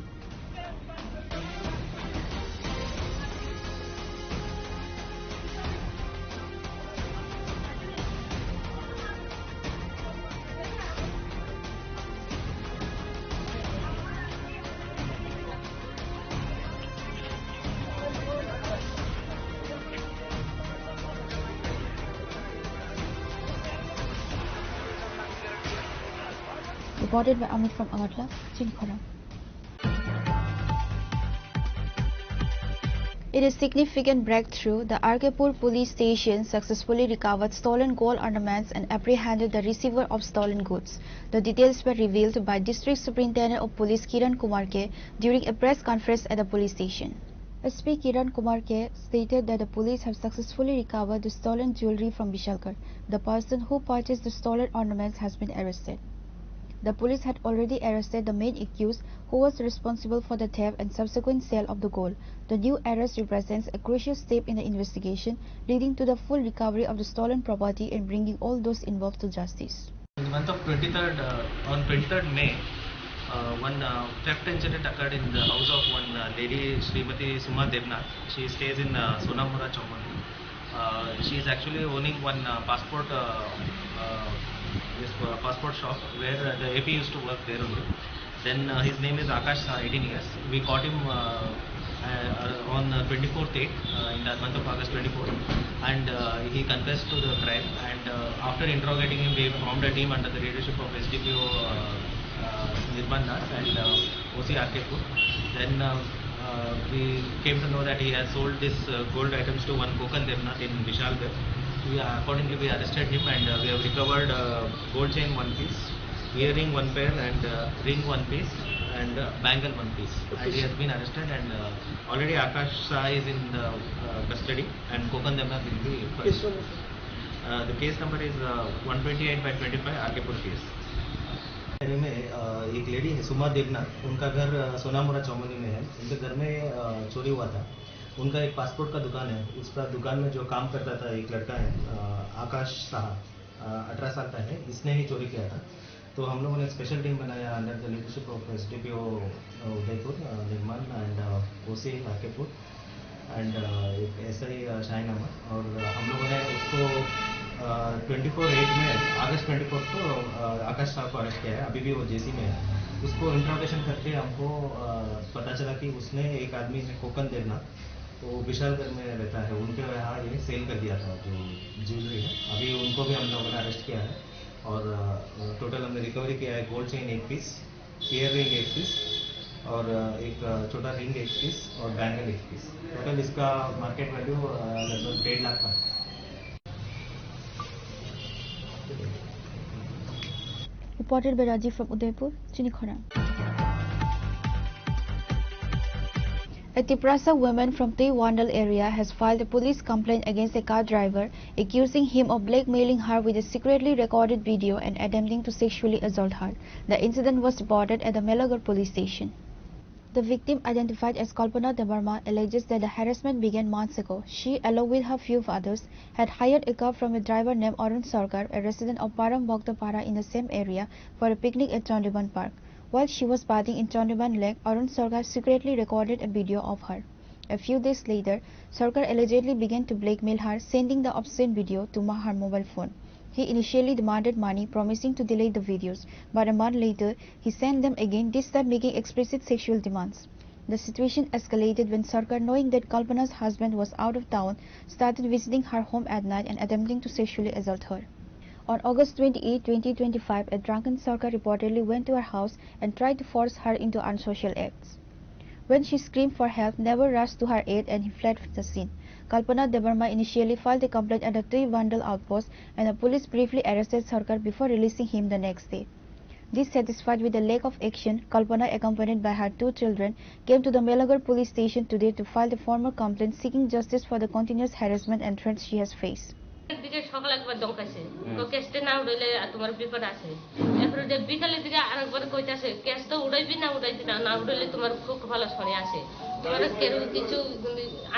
Reported by Amit from Agartala, Chinikhora. In a significant breakthrough, the Arkepur police station successfully recovered stolen gold ornaments and apprehended the receiver of stolen goods. The details were revealed by District Superintendent of Police Kiran Kumar K during a press conference at the police station. S P Kiran Kumar K stated that the police have successfully recovered the stolen jewelry from Bishalgarh. The person who purchased the stolen ornaments has been arrested. The police had already arrested the main accused, who was responsible for the theft and subsequent sale of the gold. The new arrest represents a crucial step in the investigation, leading to the full recovery of the stolen property and bringing all those involved to justice. In the month of twenty-third, uh, on twenty-third May, uh, one, uh, theft incident occurred in the house of one, uh, lady, Srimati Suma Debnath. She stays in, uh, Sonamura Chowmahalla. Uh, she is actually owning one, uh, passport, uh, uh, this, uh, passport shop where, uh, the A P used to work there only. Then, uh, his name is Akash, uh, eighteen years. We caught him, uh, Uh, on uh, twenty-fourth eight, uh, in the month of August twenty-four, and uh, he confessed to the crime. And uh, after interrogating him, we formed a team under the leadership of S D P O uh, uh, Nirmal Nath and uh, O C R K Pur. Then uh, uh, we came to know that he has sold this uh, gold items to one Kokan Devnath in Vishalgarh. We, uh, accordingly, we arrested him and uh, we have recovered uh, gold chain one piece, earring one pair, and uh, ring one piece, and uh, bangle one piece. And he has been arrested and uh, already Akash Shah is in the uh, custody and Kokan Devnath will be first. Uh, the case number is uh, one twenty-eight by twenty-five, R K Pur case. Area में अ, एक लेडी है सुमा देवनाथ, उनका घर अ, सोनामुरा चौमुहनी में है। उनके घर में अ, चोरी हुआ था। उनका एक पासपोर्ट का दुकान है, उसका दुकान में जो काम करता था एक लड़का है अ, आकाश साहा, अठारह साल का है, इसने ही चोरी किया था। तो हम लोगों ने स्पेशल टीम बनाया under the leadership of S D P O Udaipur, uh, Nirmal and uh, O C R K Pur and uh, एक S I uh, शाहीन अहमद। और uh, हम लोगों ने उसको ट्वेंटी फोर एट में, अगस्त ट्वेंटी फोर को uh, आकाश साहब को अरेस्ट किया है। अभी भी वो जेसी में है। उसको इंट्रोगेशन करके हमको uh, पता चला कि उसने एक आदमी है कोकन देवनाथ, वो विशालगढ़ में रहता है, उनके यहाँ ये सेल कर दिया था जो ज्वेलरी है। अभी उनको भी हम लोगों ने अरेस्ट किया है और टोटल हमने रिकवरी किया है गोल्ड चेन एक पीस, ईयर रिंग एक पीस और अ, एक अ, छोटा रिंग एक पीस और बैंगल एक पीस। टोटल इसका मार्केट वैल्यू अ, लगभग डेढ़ लाख का है। Reported by Rajiv from Udaipur, Chini Khorang. A Tiprasa woman from Tuiwandal area has filed a police complaint against a car driver, accusing him of blackmailing her with a secretly recorded video and attempting to sexually assault her. The incident was reported at the Melagar police station. The victim, identified as Kalpana Debbarma, alleges that the harassment began months ago. She, along with her few others, had hired a car from a driver named Arun Sarkar, a resident of Param Bhaktapara in the same area, for a picnic at Chandiban Park. While she was bathing in Chandiban Lake, Arun Sarkar secretly recorded a video of her. A few days later, Sarkar allegedly began to blackmail her, sending the obscene video to ma-, her mobile phone. He initially demanded money, promising to delete the videos, but a month later, he sent them again, this time making explicit sexual demands. The situation escalated when Sarkar, knowing that Kalpana's husband was out of town, started visiting her home at night and attempting to sexually assault her. On August twenty-eight, twenty twenty-five, a drunken Sarkar reportedly went to her house and tried to force her into unsocial acts. When she screamed for help, neighbor rushed to her aid and he fled the scene. Kalpana Debbarma initially filed a complaint at the Tuiwandal outpost and the police briefly arrested Sarkar before releasing him the next day. Dissatisfied with the lack of action, Kalpana, accompanied by her two children, came to the Melagar police station today to file the formal complaint seeking justice for the continuous harassment and threats she has faced. দিকে সকালে একবার দমকাইছে। হুম। তো কেসটা না উঠাইলে আর তোমার বিপদ আছে। এরপরে যে বিকালের দিকে আরেকবার কইতাছে, "কেস তো উঠাইবি না, উঠাইবি না, না উঠাইলে তোমার খুব ভালো শনি আছে। তোমার কেউ কিছু,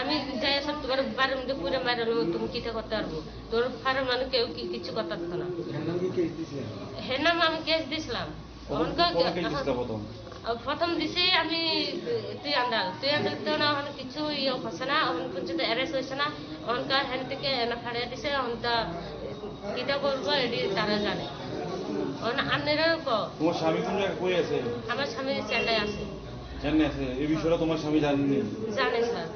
আমি যাই আসলে তোমার বাড়ির মধ্যে পুরো মারলো, তুমি কিতা করতে পারবো? তোর ফার্ম মানে কেউ কি কিছু করতে পারতো না।" এর নাম কি কেস দিছিলেন? এর নাম আমি কেস দিছিলাম।" কত, অনকা কত কেস দিছিল প্রথম? আহ, প্রথম দিছি আমি, এ, তুই আন্দাল, তুই আন্দাল তো না, অখন কিছু ইয়ে হচ্ছে না, অখন পর্যন্ত অ্যারেস্ট হয়েছে না, অনকা হ্যান থেকে এনে ফাড়িয়ে দিছে, অনকা কিতা করবো, এটি তারা জানে। অন আন্নেরা ক। তোমার স্বামী কোন জায়গায়, কই আছে? আমার স্বামী চেন্নাই আছে। চেন্নাই আছে। এই বিষয়টা তোমার স্বামী জানেননি? জানে, স্যার।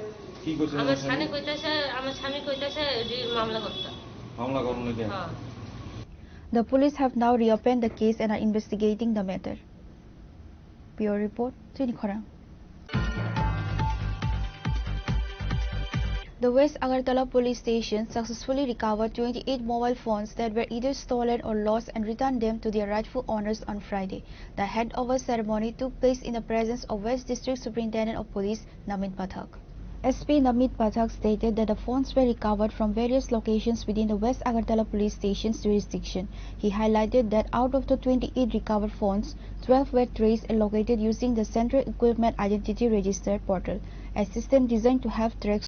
কি করছে আমার তোমার স্বামী? স্বামী কইতাছে, আমার স্বামী কইতাছে, এটি মামলা করতে। মামলা করুন এটা। হ্যাঁ। The police have now reopened the case and are investigating the matter. Bureau report, Chini Khorang. The West Agartala Police Station successfully recovered twenty-eight mobile phones that were either stolen or lost and returned them to their rightful owners on Friday. The handover ceremony took place in the presence of West District Superintendent of Police Namit Pathak. S P Namit Pathak stated that the phones were recovered from various locations within the West Agartala Police Station's jurisdiction. He highlighted that out of the twenty-eight recovered phones, twelve were traced and located using the Central Equipment Identity Register portal, a system designed to help track